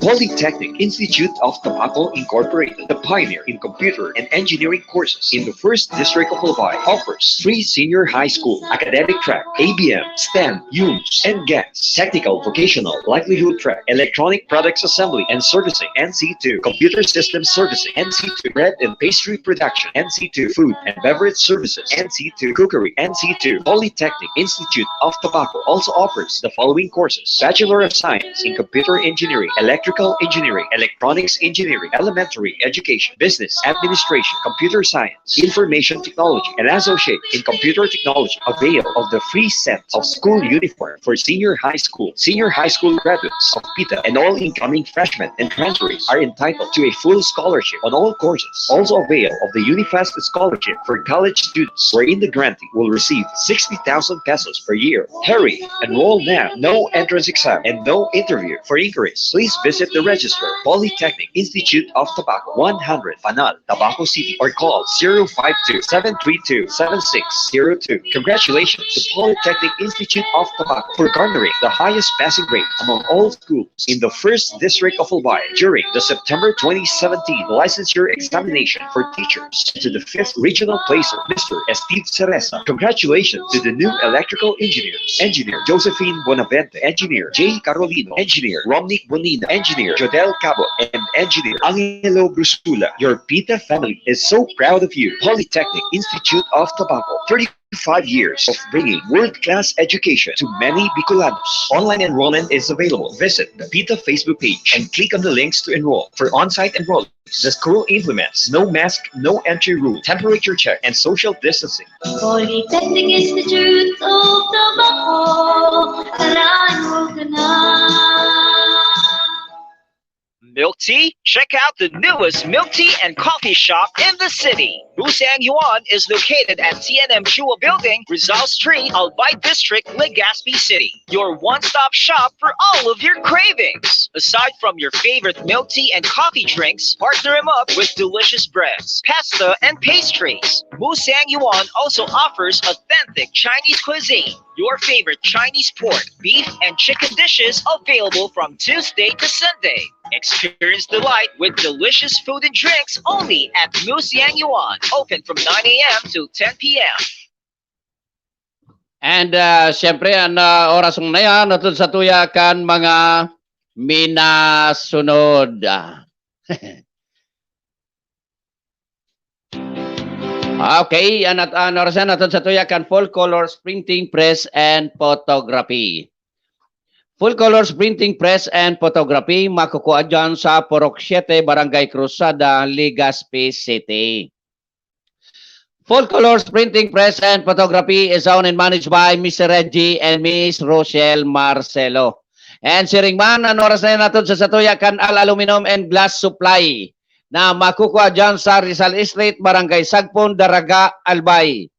Polytechnic Institute of Tabaco Incorporated, the pioneer in computer and engineering courses in the first district of Albay, offers free senior high school academic track, A B M, STEM, UMS, and GECS, technical vocational livelihood track, electronic products assembly and servicing, N C two, computer system servicing, N C two, bread and pastry production, N C two, food and beverage services, N C two, cookery, N C two. Polytechnic Institute of Tabaco also offers the following courses: Bachelor of Science in Computer Engineering, Electrical Engineering, Electronics Engineering, Elementary Education, Business Administration, Computer Science, Information Technology, and Associate in Computer Technology. Avail of the free set of school uniform for senior high school, senior high school graduates of PITA, and all incoming freshmen and transferees are entitled to a full scholarship on all courses. Also avail of the Unifest scholarship for college students, wherein the grantee will receive sixty thousand pesos per year. Hurry! Enroll now. No entrance exam and no interview. For inquiries, please visit the register, Polytechnic Institute of Tabaco, one hundred Fanal, Tabaco City, or call zero five two, seven three two, seven six zero two. Congratulations to Polytechnic Institute of Tabaco for garnering the highest passing rate among all schools in the first district of Albay during the September twenty seventeen licensure examination for teachers. To the fifth regional placer, Mister Steve Cereza. Congratulations to the new electrical engineers: Engineer Josephine Bonavente, Engineer Jay Carolino, Engineer Romnick Bonina, Engineer Jodel Cabo, and Engineer Angelo Brusula. Your PITA family is so proud of you. Polytechnic Institute of Tabaco, thirty-five years of bringing world-class education to many Bicolanos. Online enrollment is available. Visit the PITA Facebook page and click on the links to enroll. For on-site enrollment, the school implements no mask, no entry rule, temperature check, and social distancing. Polytechnic Institute of Tabaco, kalayo ka na. Milk tea? Check out the newest milk tea and coffee shop in the city. Musang Yuan is located at T N M Chua Building, Rizal Street, Albay District, Legazpi City. Your one-stop shop for all of your cravings. Aside from your favorite milk tea and coffee drinks, partner them up with delicious breads, pasta, and pastries. Musang Yuan also offers authentic Chinese cuisine. Your favorite Chinese pork, beef, and chicken dishes available from Tuesday to Sunday. Experience delight with delicious food and drinks only at Musang Yuan. Open from nine a m to ten p m. And, ah, siyempre, an, ah, oras na yan, atod sa tuya kan mga minasunod. Ah. Okay, an at-, an oras na yan, atod sa tuya kan Full Colors Printing Press and Photography. Full Colors Printing Press and Photography, makukua dyan sa Purok Siete, Barangay Cruzada, Legazpi City. Full Colors Printing Press and Photography is owned and managed by Mister Reggie and Miss Rochelle Marcelo. And siring man, an oras na yan, atod sa satuya kan Al Aluminum and Glass Supply na makukua dyan sa Rizal Street, Barangay Sagpon, Daraga, Albay.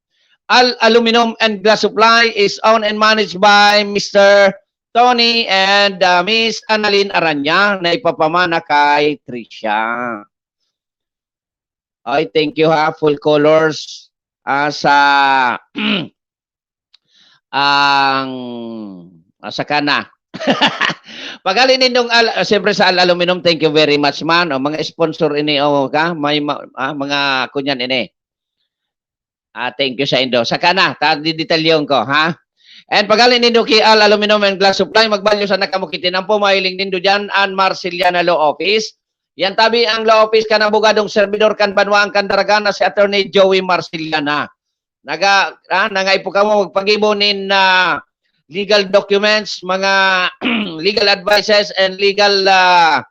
Al Aluminum and Glass Supply is owned and managed by Mister Tony and, ah, Miss Annalyn Aranya na ipapamana kay Tricia. Ay, thank you ha, Full Colors. Ah, sa ang, ah, sa kana. Paghali nindong al-, ah, siyempre sa Al Aluminum, thank you very much man. O, mga sponsor ini, o, ka, may ma-, ah, mga kunyan ini. Ah, thank you sa indo. Sa kana, ta, didetalyon ko, ha? And paghali nindo ki Al Aluminum and Glass Supply, magbalyo sa Nakamukitinampo, mahiling nindo dyan, an Marceliana Law Office. Yan tabi ang law office kan abogadong servidor kan banwaan kan Daraga na si Attorney Joey Marceliana. Naga-, ah, nangaipo kamo magpagibo nin, ah, legal documents, mga legal advices, and legal, ah,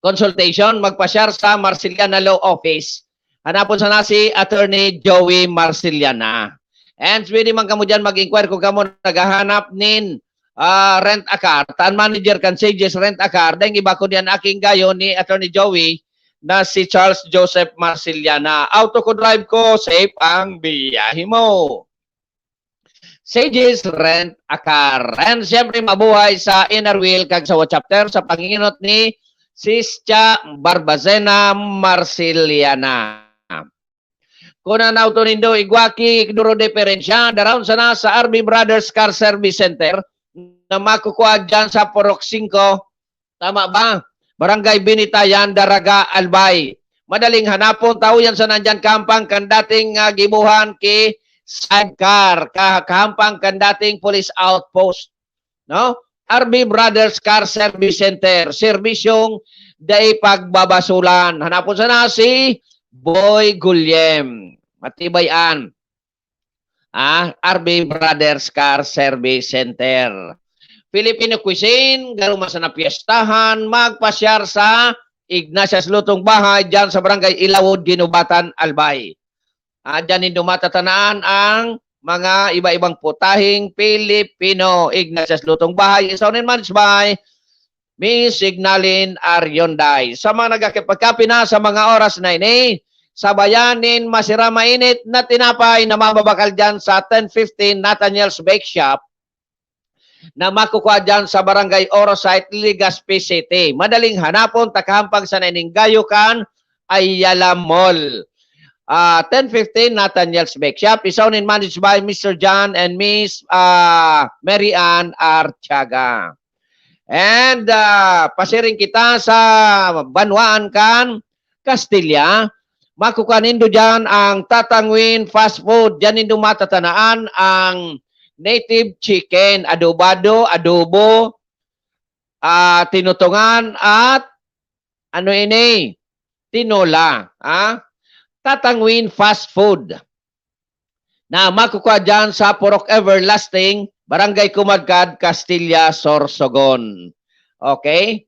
consultation, magpasyar sa Marceliana Law Office. Hanapon sana si Attorney Joey Marceliana. And pwede man kamo dyan mag-inquire kung kamo naghahanap nin, ah, rent a car. Ta an manager kan Sages Rent a Car, daing iba kundi an aking gayo ni Attorney Joey na si Charles Joseph Marceliana. Auto ko, drive ko, safe ang biyahe mo. Sages Rent a Car. And siyempre, mabuhay sa Inner Wheel kag sa Chapter sa panginot ni Sis Cha Barbacena Marceliana. Kung an auto nindo igwa ki duro diperensya, daraon sana sa R B Brothers Car Service Center, na makukuha dyan sa Purok singko. Tama ba? Barangay Binitayan, Daraga, Albay. Madaling hanapon, tawo yan sa nandyan kahampang kan dating, ah, gibuhan ki Sidecar, ka-, kahampang kan dating police outpost. No? R B Brothers Car Service Center, serbisyong dai pagbabasulan. Hanapon sana si Boy Gulyem. Matibay an, ah, R B Brothers Car Service Center. Filipino Cuisine, garo man sana piyestahan, magpasyar sa Ignatius Lutong Bahay, dyan sa Barangay Ilawod, Guinobatan, Albay. Ah, dyan nindo matatanaan ang mga iba-ibang putahing Pilipino. Ignatius Lutong Bahay is owned and managed by Miss Signalin Arionday. Sa mga nagkakipagkape na sa mga oras na ini, sabayan nin masira mainit na tinapay na mababakal dyan sa ten fifteen Nathaniel's Bake Shop na makukuha dyan sa Barangay Oro Site, Legazpi City. Madaling hanapon, takahampang sa Naininggayo kan Ayala Mall. Ah, ten fifteen Nathaniel's Bake Shop is owned and managed by Mister John and Miss, ah, Mary Ann Artiaga. And, ah, pasiring kita sa banwaan kan Castilla. Makukuha nindo dyan ang Tatangwin Fast Food. Dyan nindo matatanaan ang native chicken, adobado, adobo, ah, tinutungan, at ano ini? Tinola, ah? Tatangwin Fast Food na makukuha dyan sa Purok Everlasting, Barangay Kumadkad, Castilla, Sorsogon. Okay?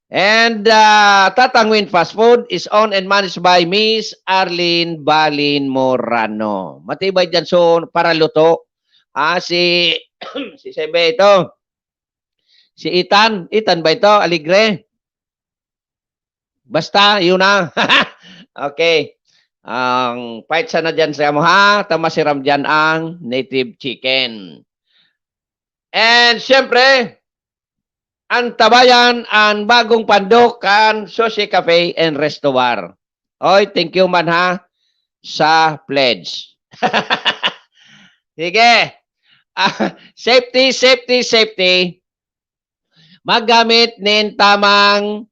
And, ah, Tatangwin Fast Food is owned and managed by Miss Arlene Balin Morano. Matibay dyan. So, para luto, ah, si, si Sebe ito. Si Ethan. Ethan ba ito? Alegre? Basta, yun na. Okay. Ang fight sana dyan sa amo, ha? Tama si Ramjan ang native chicken. And, syempre, antabayan ang bagong pandok kan Sushi Cafe and Resto Bar. Oy, thank you man, ha, sa pledge. Sige. Ah, safety, safety, safety. Maggamit nin tamang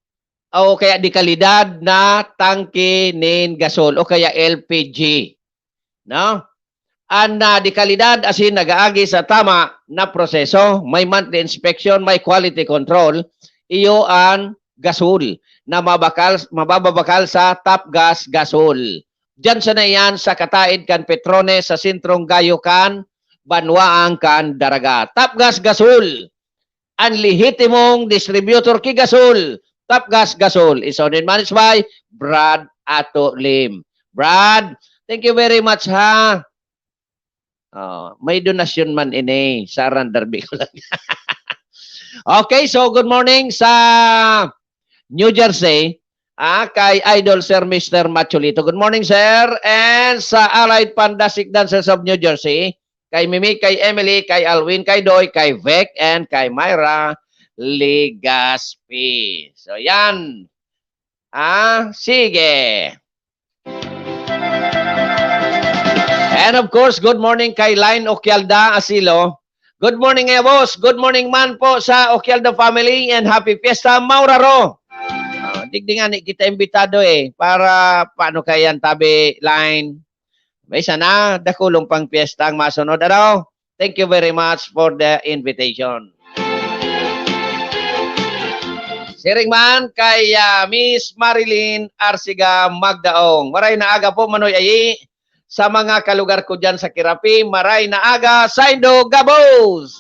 o kaya de kalidad na tangke nin gasol o kaya L P G, no? An, ah, de kalidad asin nag-aagi sa tama na proseso, may monthly inspection, may quality control, iyo an gasol na mabakal, mabababakal sa Top Gas Gasol. Diyan sana iyan sa kataed kan Petrones sa sentrong gayo kan banwaan kan Daraga. Top Gas Gasol, an lehitimong distributor ki gasol. Top Gas Gasol is owned and managed by Brad Ato Lim. Brad, thank you very much, ha. Oh, may donasyon man ini, sa Randar Bicolan. Okay, so good morning sa New Jersey. Ah, kay Idol Sir Mister Macholito. Good morning, sir. And sa Allied Pandasik Dancers of New Jersey, kay Mimi, kay Emily, kay Alwin, kay Doy, kay Vec, and kay Myra Legaspi. So, yan. Ah, sige. And of course, good morning kay Line Okialda Asilo. Good morning, eh, boss. Good morning man po sa Okialda family and happy fiesta, Mauraro. Ah, digdi nga ni kita imbitado eh. Para paano kaya yan, tabi, Line? May sana, dakulong pang piyesta ang masunod, ano? Thank you very much for the invitation. Siring man kay, ah, Miss Marilyn Arsiga Magdaong. Maray na aga po, Manoy Ayi. Sa mga kalugar ko dyan sa Kirapi, maray na aga, saindo gabos!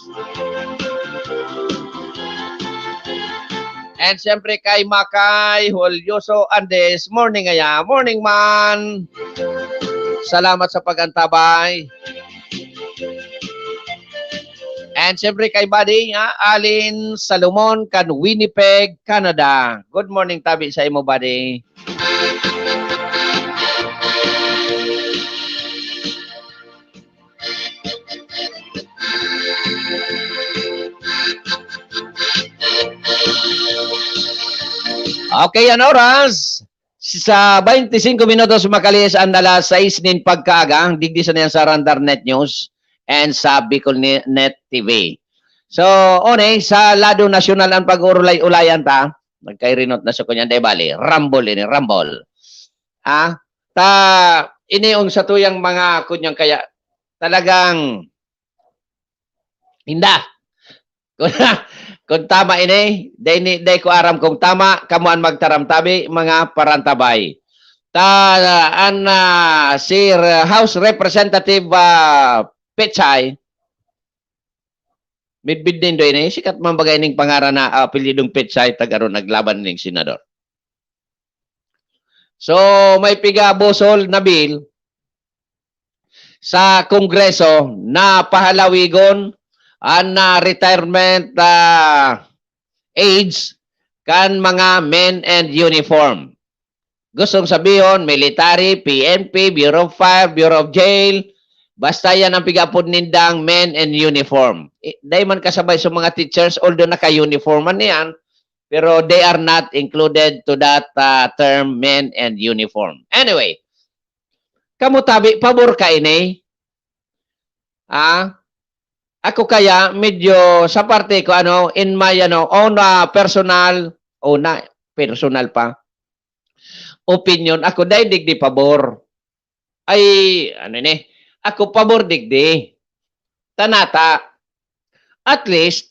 And siyempre kay Makay Julioso Andes, morning aya, morning man. Salamat sa pag-antabay. And siyempre kay Buddy, ha, Alin Salomon kan Winnipeg, Canada. Good morning, tabi sa imo, Buddy. Okay, an oras, sa twenty-cinco minutos makalihis an alas sais nin pagkaaga, digdi sa niyan sa Randar Net News and sa Bicol Ni-, Net T V. So, one, sa lado nasyonal ang pag-urulay-ulayan ta. Nagkairinot na sa kunyan, dai bali. Rumble ini, rumble. Ah, ta, ini ang satuyang mga kunyang kaya talagang inda. Kung, kung tama ini, dai, ni, dai ko aram kung tama, kamo an magtaram tabi, mga parantabay. Ta, an, ah, si House Representative, ah, Pechay, midbid nindo ini, sikat man bagay ning pangaran na, ah, apelyidong Pechay, tagaro naglaban ning senador. So, may piga busol na bill sa Kongreso na pahalawigon an, ah, retirement, ah, age kan mga men and uniform. Gustong sabihon, military, P N P, Bureau of Fire, Bureau of Jail, basta yan ang pig-apod nindang men and uniform. I, dai man kasabay sa mga teachers, although naka-uniform man yan, pero they are not included to that, ah, term, men and uniform. Anyway, kamo tabi, pabor ka ini? Ah, ako kaya medyo sa parte ko, ano, in my, ano, own, ah, personal, o na, personal pa, opinion, ako dai digdi pabor. Ay, ano ni, ako pabor digdi. Tanata, at least,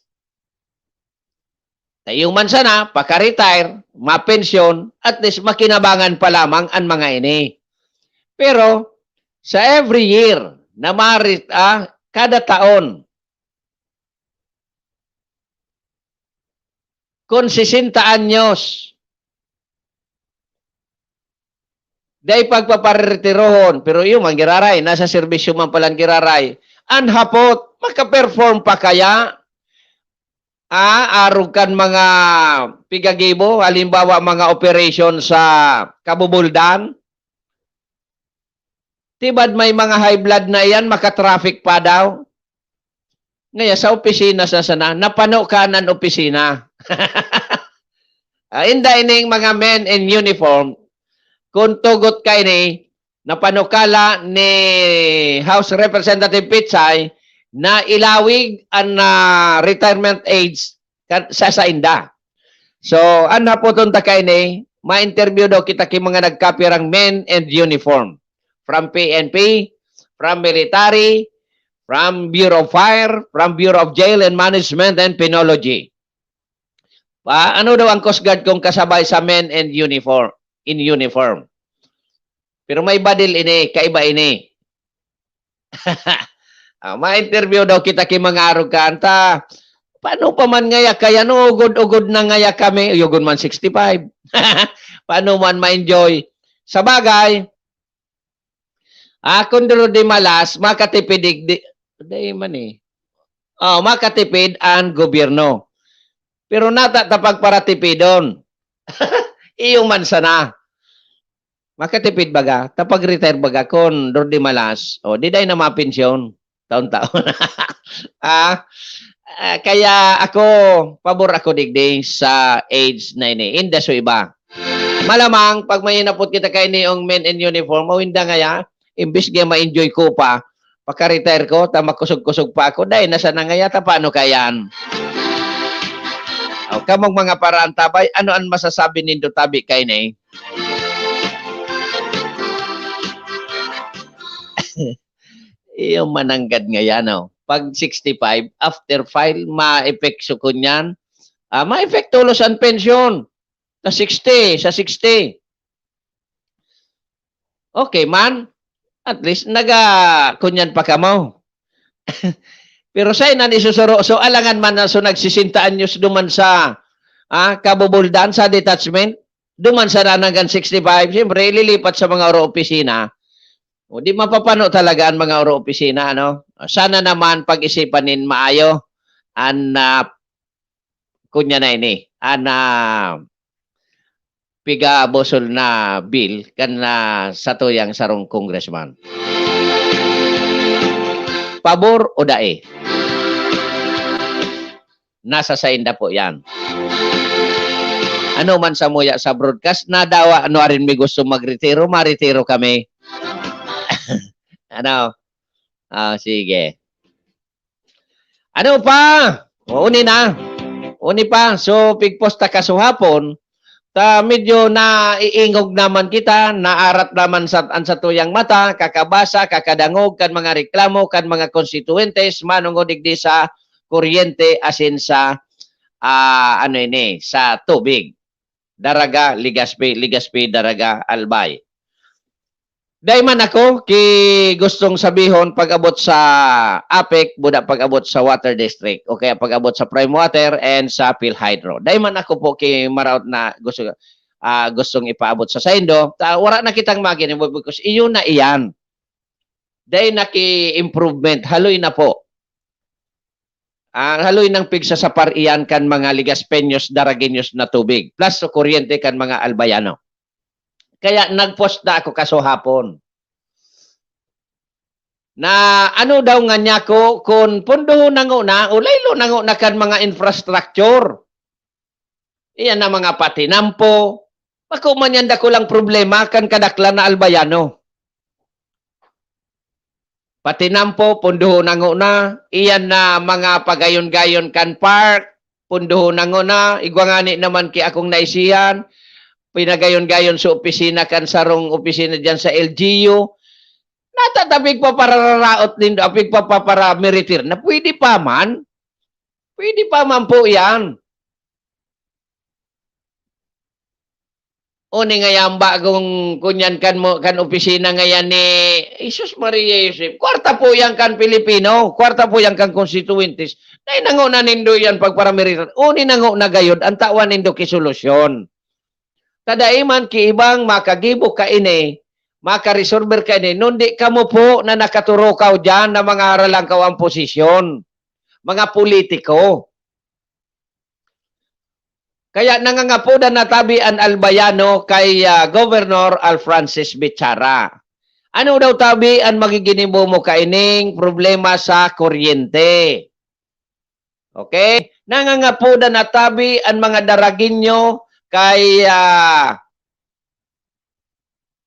tayo man sana, paka-retire, mapensyon, at least makinabangan pa lamang an mga ini. Pero, sa every year na mari-, ah, kada taon, kung sesenta anyos, dai pagpaparetirohon, pero iyo man giraray, nasa serbisyo man palan giraray. An hapot, makaperform pa kaya? Ah, arog kan mga pigagibo, halimbawa, mga operation sa kabubuldan? Tibad may mga high blood na iyan, maka-traffic pa daw. Ngaya sa opisina sa sana, napano ka nan opisina. Ah, inda ining mga men in uniform, kung tugot ka ini, napanukala ni House Representative Pechay na ilawig an, ah, retirement age kan, sa sainda. So, an hapoton ta kaini, ma-interview daw kita ki mga nagkapirang men and uniform. From P N P, from military, from Bureau of Fire, from Bureau of Jail and Management and Penology. Pa, ano daw ang Coast Guard kung kasabay sa men and uniform, in uniform? Pero may badil ini, kaiba ini. Ah, ma-interview daw kita ki mga arog kan ta. Paano pa man ngaya kaya no, ugod-ugod na ngaya kami, yugon man sixty-five. Paano man ma-enjoy? Sa bagay, ah, kung duro di malas, makatipid di, di, di man eh. Oh, makatipid ang gobyerno. Pero nata ta pagparatipidon. Iyo man sana. Makatipid baga, ta pag-retire baga, kun duro di malas, o, di dai na mapensyon, taon-taon. Ah, ah, kaya ako, pabor ako digdi sa age na ini. Inda so iba. Malamang, pag may inapot kita kaini yung men in uniform, o inda ngaya, imbis nga ma-enjoy ko pa, pagka-retire ko, ta makusog-kusog pa ako, dai na sana ngaya, ta paano kayan? O, kamong mga paraantabay, ano an masasabi nindo tabi kaini? Iyo mananggad ngaya, no? Pag sixty-five, after file, ma-epekto kunyan. Ah, ma-epekto tolos an pensyon. Sa sixty, sa sixty. Okay man. At least, naga-, kunyan pa kamo. Pero sa inan isusuro, so alangan man na, so nagsisenta anyos duman sa, ah, kabubuldan, sa detachment, duman sa nananggan sixty-five, siyempre, ililipat sa mga oro opisina. O, di mapapano talaga ang mga oro opisina, ano? Sana naman pag-isipan nin maayo an, ah, kunya na ini, an, ah, piga bosol na bill kan, ah, satuyang sarong congressman. Pabor o dai? Nasa sainda po yan. Ano man samuya sa broadcast, nadawa, ano, arin mi gusto magretiro, maretiro kami. Ano? Ah, sige. Ano pa? O, uni na. Uni pa. So, pigposta kasuhapon, ta medyo naiingog naman kita, naarat naman sa, an satuyang mata, kakabasa, kakadangog kan mga reklamo kan mga konstituyentes manongod digdi sa kuryente asin sa, ah, ano ini, sa tubig. Daraga, Legazpi, Legazpi, Daraga, Albay. Dai man ako ki gustong sabihon pag-abot sa APEC, buda pag-abot sa Water District, o kaya pag-abot sa Prime Water and sa PhilHydro. Dai man ako po ki maraot na gusto, ah, gustong ipaabot sa saindo. Ta, wala na kitang magin, because iyo na iyan. Dai na ki improvement, haloy na po. Ang haloy nang pigsasapar iyan kan mga Legazpeños, Daragueños na tubig, plus sa kuryente kan mga Albayano. Kaya nagpost na ako kasuhapon. Na ano daw nga niya ko, kun pundohon na ngona, o laylo na ngona kan mga infrastructure. Iyan na mga patinampo. Bako man yan dakulang problema kan kadaklan na Albayano. Patinampo, pundohon na ngona. Iyan na mga pagayon-gayon kan park, pundohon na ngona. Igwa ngani naman ki akong naisihan, pinagayon-gayon sa opisina kan sarong opisina diyan sa L G U. Nata ta pigpapararaot nindo, ah, pigpapaparamiritir na pwede pa man. Pwede pa man po yan. O ni ngayon bagong kunyan kan mo, kan opisina ngayon ni Jesus Maria Joseph. Kwarta po yan kan Pilipino, kwarta po yan kan konstituyentes. Dai nango na nindo yan pagparamiritan. O ni nango na gayod, ang tawan nindo ki solusyon. Kadai man ki ibang makagibo kaini, makaresolver kaini, nundi kamo po na nakaturukaw diyan na mga haralangkaw ang posisyon, mga politiko. Kaya nangangapodan na tabi an Albayano kay, ah, Governor Alfrancis Bichara. Ano daw tabi an magiginibo mo kaining problema sa kuryente? Okay? Nangangapodan na tabi an mga Daragueño kay, ah,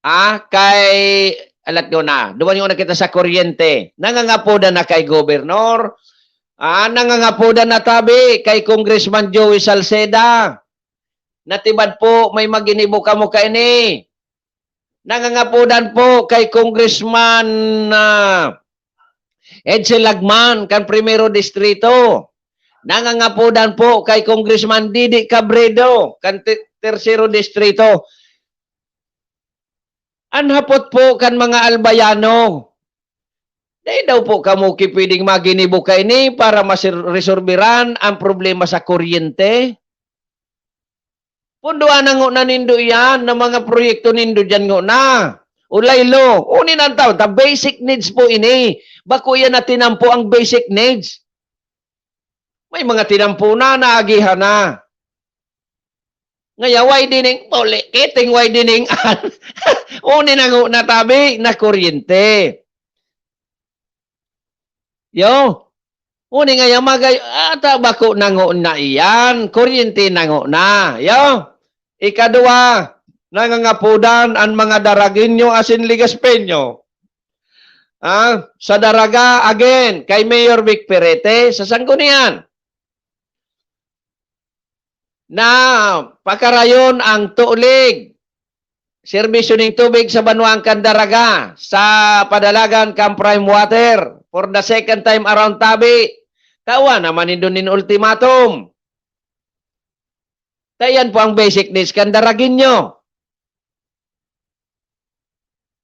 ah, kay, alat ko na, duman yung na kita sa kuryente. Nangangapodan na kay Gobernador. Ah, nangangapodan na tabi kay Congressman Joey Salceda. Natibad po, may maginibo kamo kaini. Nangangapodan po kay Congressman, ah, Edsel Lagman, kan Primero Distrito. Nangangapodan po kay Congressman Didi Cabredo, kan Te-, Tercero Distrito. An hapot po kan mga Albayano, dai daw po kamo ki pwedeng maginibo kaini para masir-, resolberan ang problema sa kuryente? Pundoan na ngona nindo iyan na mga proyekto nindo diyan ngona. O laylo, unin ang taon, ta basic needs po ini. Bako iyan na tinampo ang basic needs. May mga tinampo na, naagihan na. Ngaya, way dining, puli, kiting way dining, an. Unin ang ngona tabi na kuryente. Yo. Uni nga yan, magay-, ata bako nango na iyan, kuryente nango na. Yo. Ikadua, nangangapodan an mga Daragueño asin Legaspeño. Ah, sa Daraga, again, kay Mayor Vic Perete, sa Sanggunian. Na pakarayon ang tulig, serbisyo ning tubig sa banwaan kan Daraga, sa padalagan kan Prime Water, for the second time around tabi. Tawa naman nindo nin ultimatum. Ta iyan po ang basic needs kan Daragueño.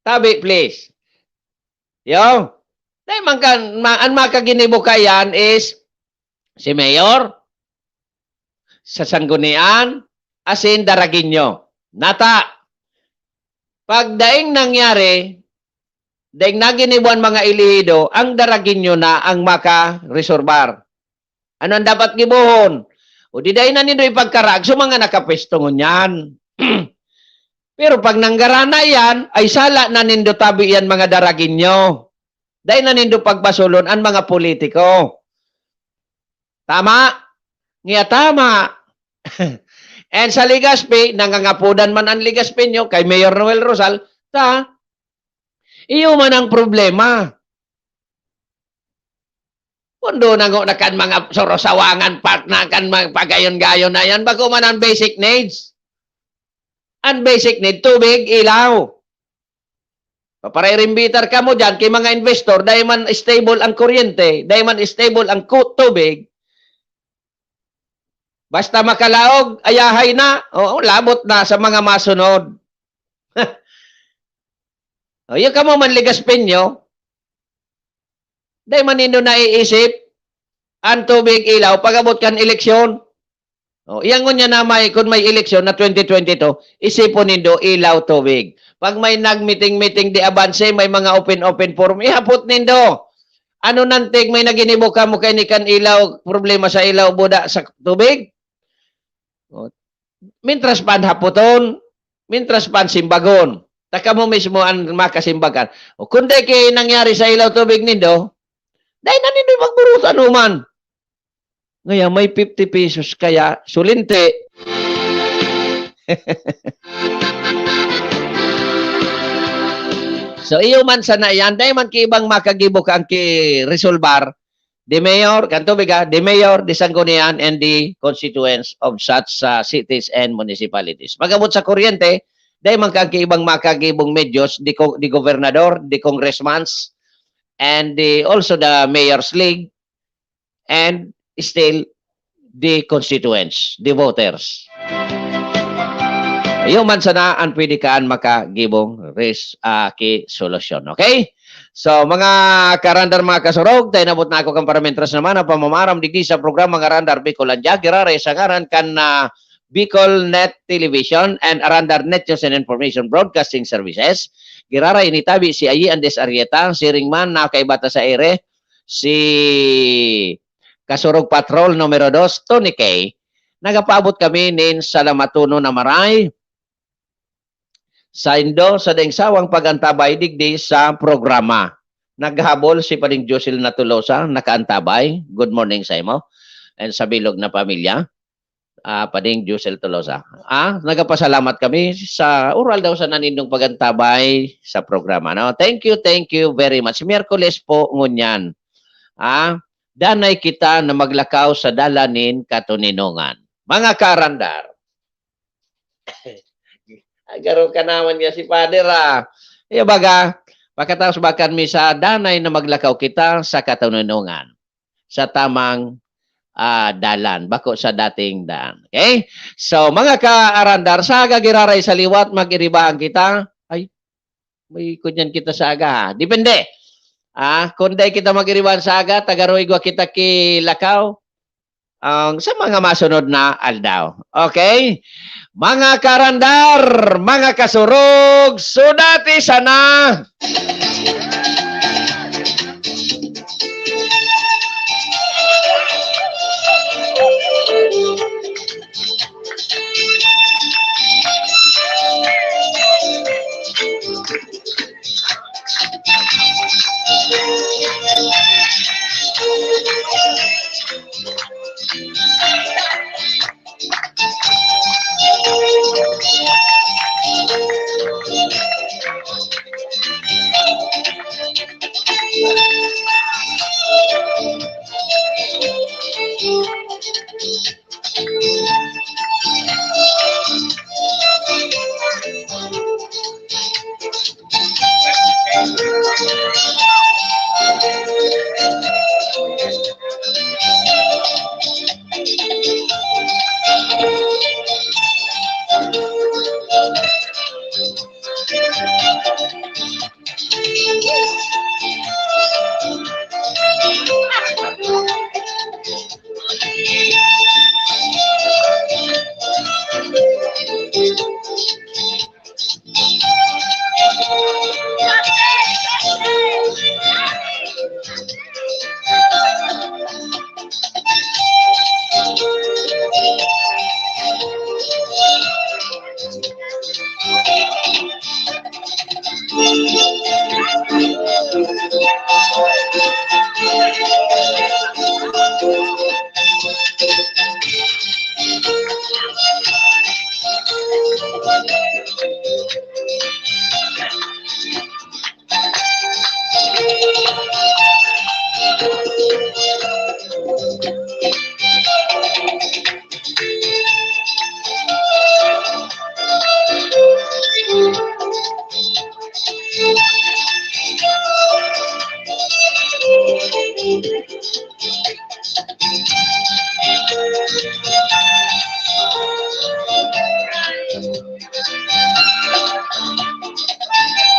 Tabi, please. Yo. Dahil man kan, ma-, an makaginibo kaiyan is si Mayor, sa Sanggunian, asin Daragueño. Nata, pag daing nangyari, daing naginibo an mga elehido, ang Daragueño na ang makaresolbar. Ano ang dapat gibohon? O di dai na nindo ipagkaraag sa mga nakapwesto ngunyan. Pero pag nanggarana iyan, ay sala na nindo tabi iyan, mga Daragueño. Dai na nindo pagbasolon an mga politiko. Tama? Ngiya tama. And sa Legazpi, nangangapodan man an Legaspeño kay Mayor Noel Rosal, ta, iyo man ang problema. Pondo na ngo na kan mga sorosawangan, partner, kan mga pagayon-gayon na yan. Bako man ang basic needs. Ang basic need, tubig, ilaw. Paparairimbitar kamo dyan kay mga investor, dahil man stable ang kuryente, dahil man stable ang ku-, tubig. Basta makalaog, ayahay na, oo, labot na sa mga masunod. O, yun kamo man Ligaspeño, dahil man nindo naiisip, ang tubig, ilaw, pag-abot kan eleksyon. O, iyan ngunyan na may, kung may eleksyon na twenty twenty-two, isipon nindo, ilaw, tubig. Pag may nagmiting-miting di abanse, may mga open-open forum, ihapot nindo. Ano nantig may naginibo kamo kay ni kan ilaw, problema sa ilaw, buda sa tubig? O, mintras pa an hapoton, mintras pa an simbagon, ta kamo mismo an makasimbagan. O, kun di ki nangyari sa ilaw tubig nindo, dai na nindo magburutan human. Ngaya may fifty pesos kaya sulinti. So, iyo man sana yan, dai man ki ibang makagibo kan ki resolbar, the mayor, kan tubig, ah, the mayor, the Sanggunian, and the constituents of such, ah, cities and municipalities. Pag-abot sa kuryente, dai man kan ki ibang makagibong medyos, the co-, the gobernador, the congressmans, and the, also the mayor's league, and still the constituents, the voters. Iyo man sana an pwede kaan makagibong res-, ah, ki solusyon. Okay? So, mga karandar, mga kasurog, tayo nabot na ako kan paramintras naman ang pamamaram digdi sa programa Ngarandar Bicol Andya, giraray sa ngaran kan, ah, Bicol Net Television and Arandar Net News and Information Broadcasting Services. Giraray ini tabi si Ayi Andes Arrieta, siring man, nakaiba ta sa ere, si Kasurog Patrol numero dos, Tony K. Nagapaabot kami nin salamatonon na maray saindo sa daing sawang pag-antabay digdi sa programa. Naghabol si Pading Josel na Tolosa, nakaantabay. Good morning sa imo and sa bilog na pamilya. Ah, Pading Josel Tolosa. Ah, nagapasalamat kami sa oral daw sa nanindong pag-antabay sa programa, no? Thank you, thank you very much. Miyerkules po ngunyan. Ah, danay kita na maglakaw sa dalan nin katoninongan. Mga karandar. Agaro ka naman nga si Father, ah. Kaya baga, pagkatapos bakan misa, danay na maglakaw kita sa katoninongan, sa tamang, ah, dalan, bako sa dating daan. Okay? So, mga kaarandar, sa aga giraray sa liwat, mag-iribahan kita. Ay, may kunyan kita sa aga, ha? Depende. Ah, kung dai kita mag-iribahan sa aga, taga-Roygo kita ki lakaw. Ang sa mga masunod na aldaw. Okay? Mga karandar, mga kasurog, sudati sana!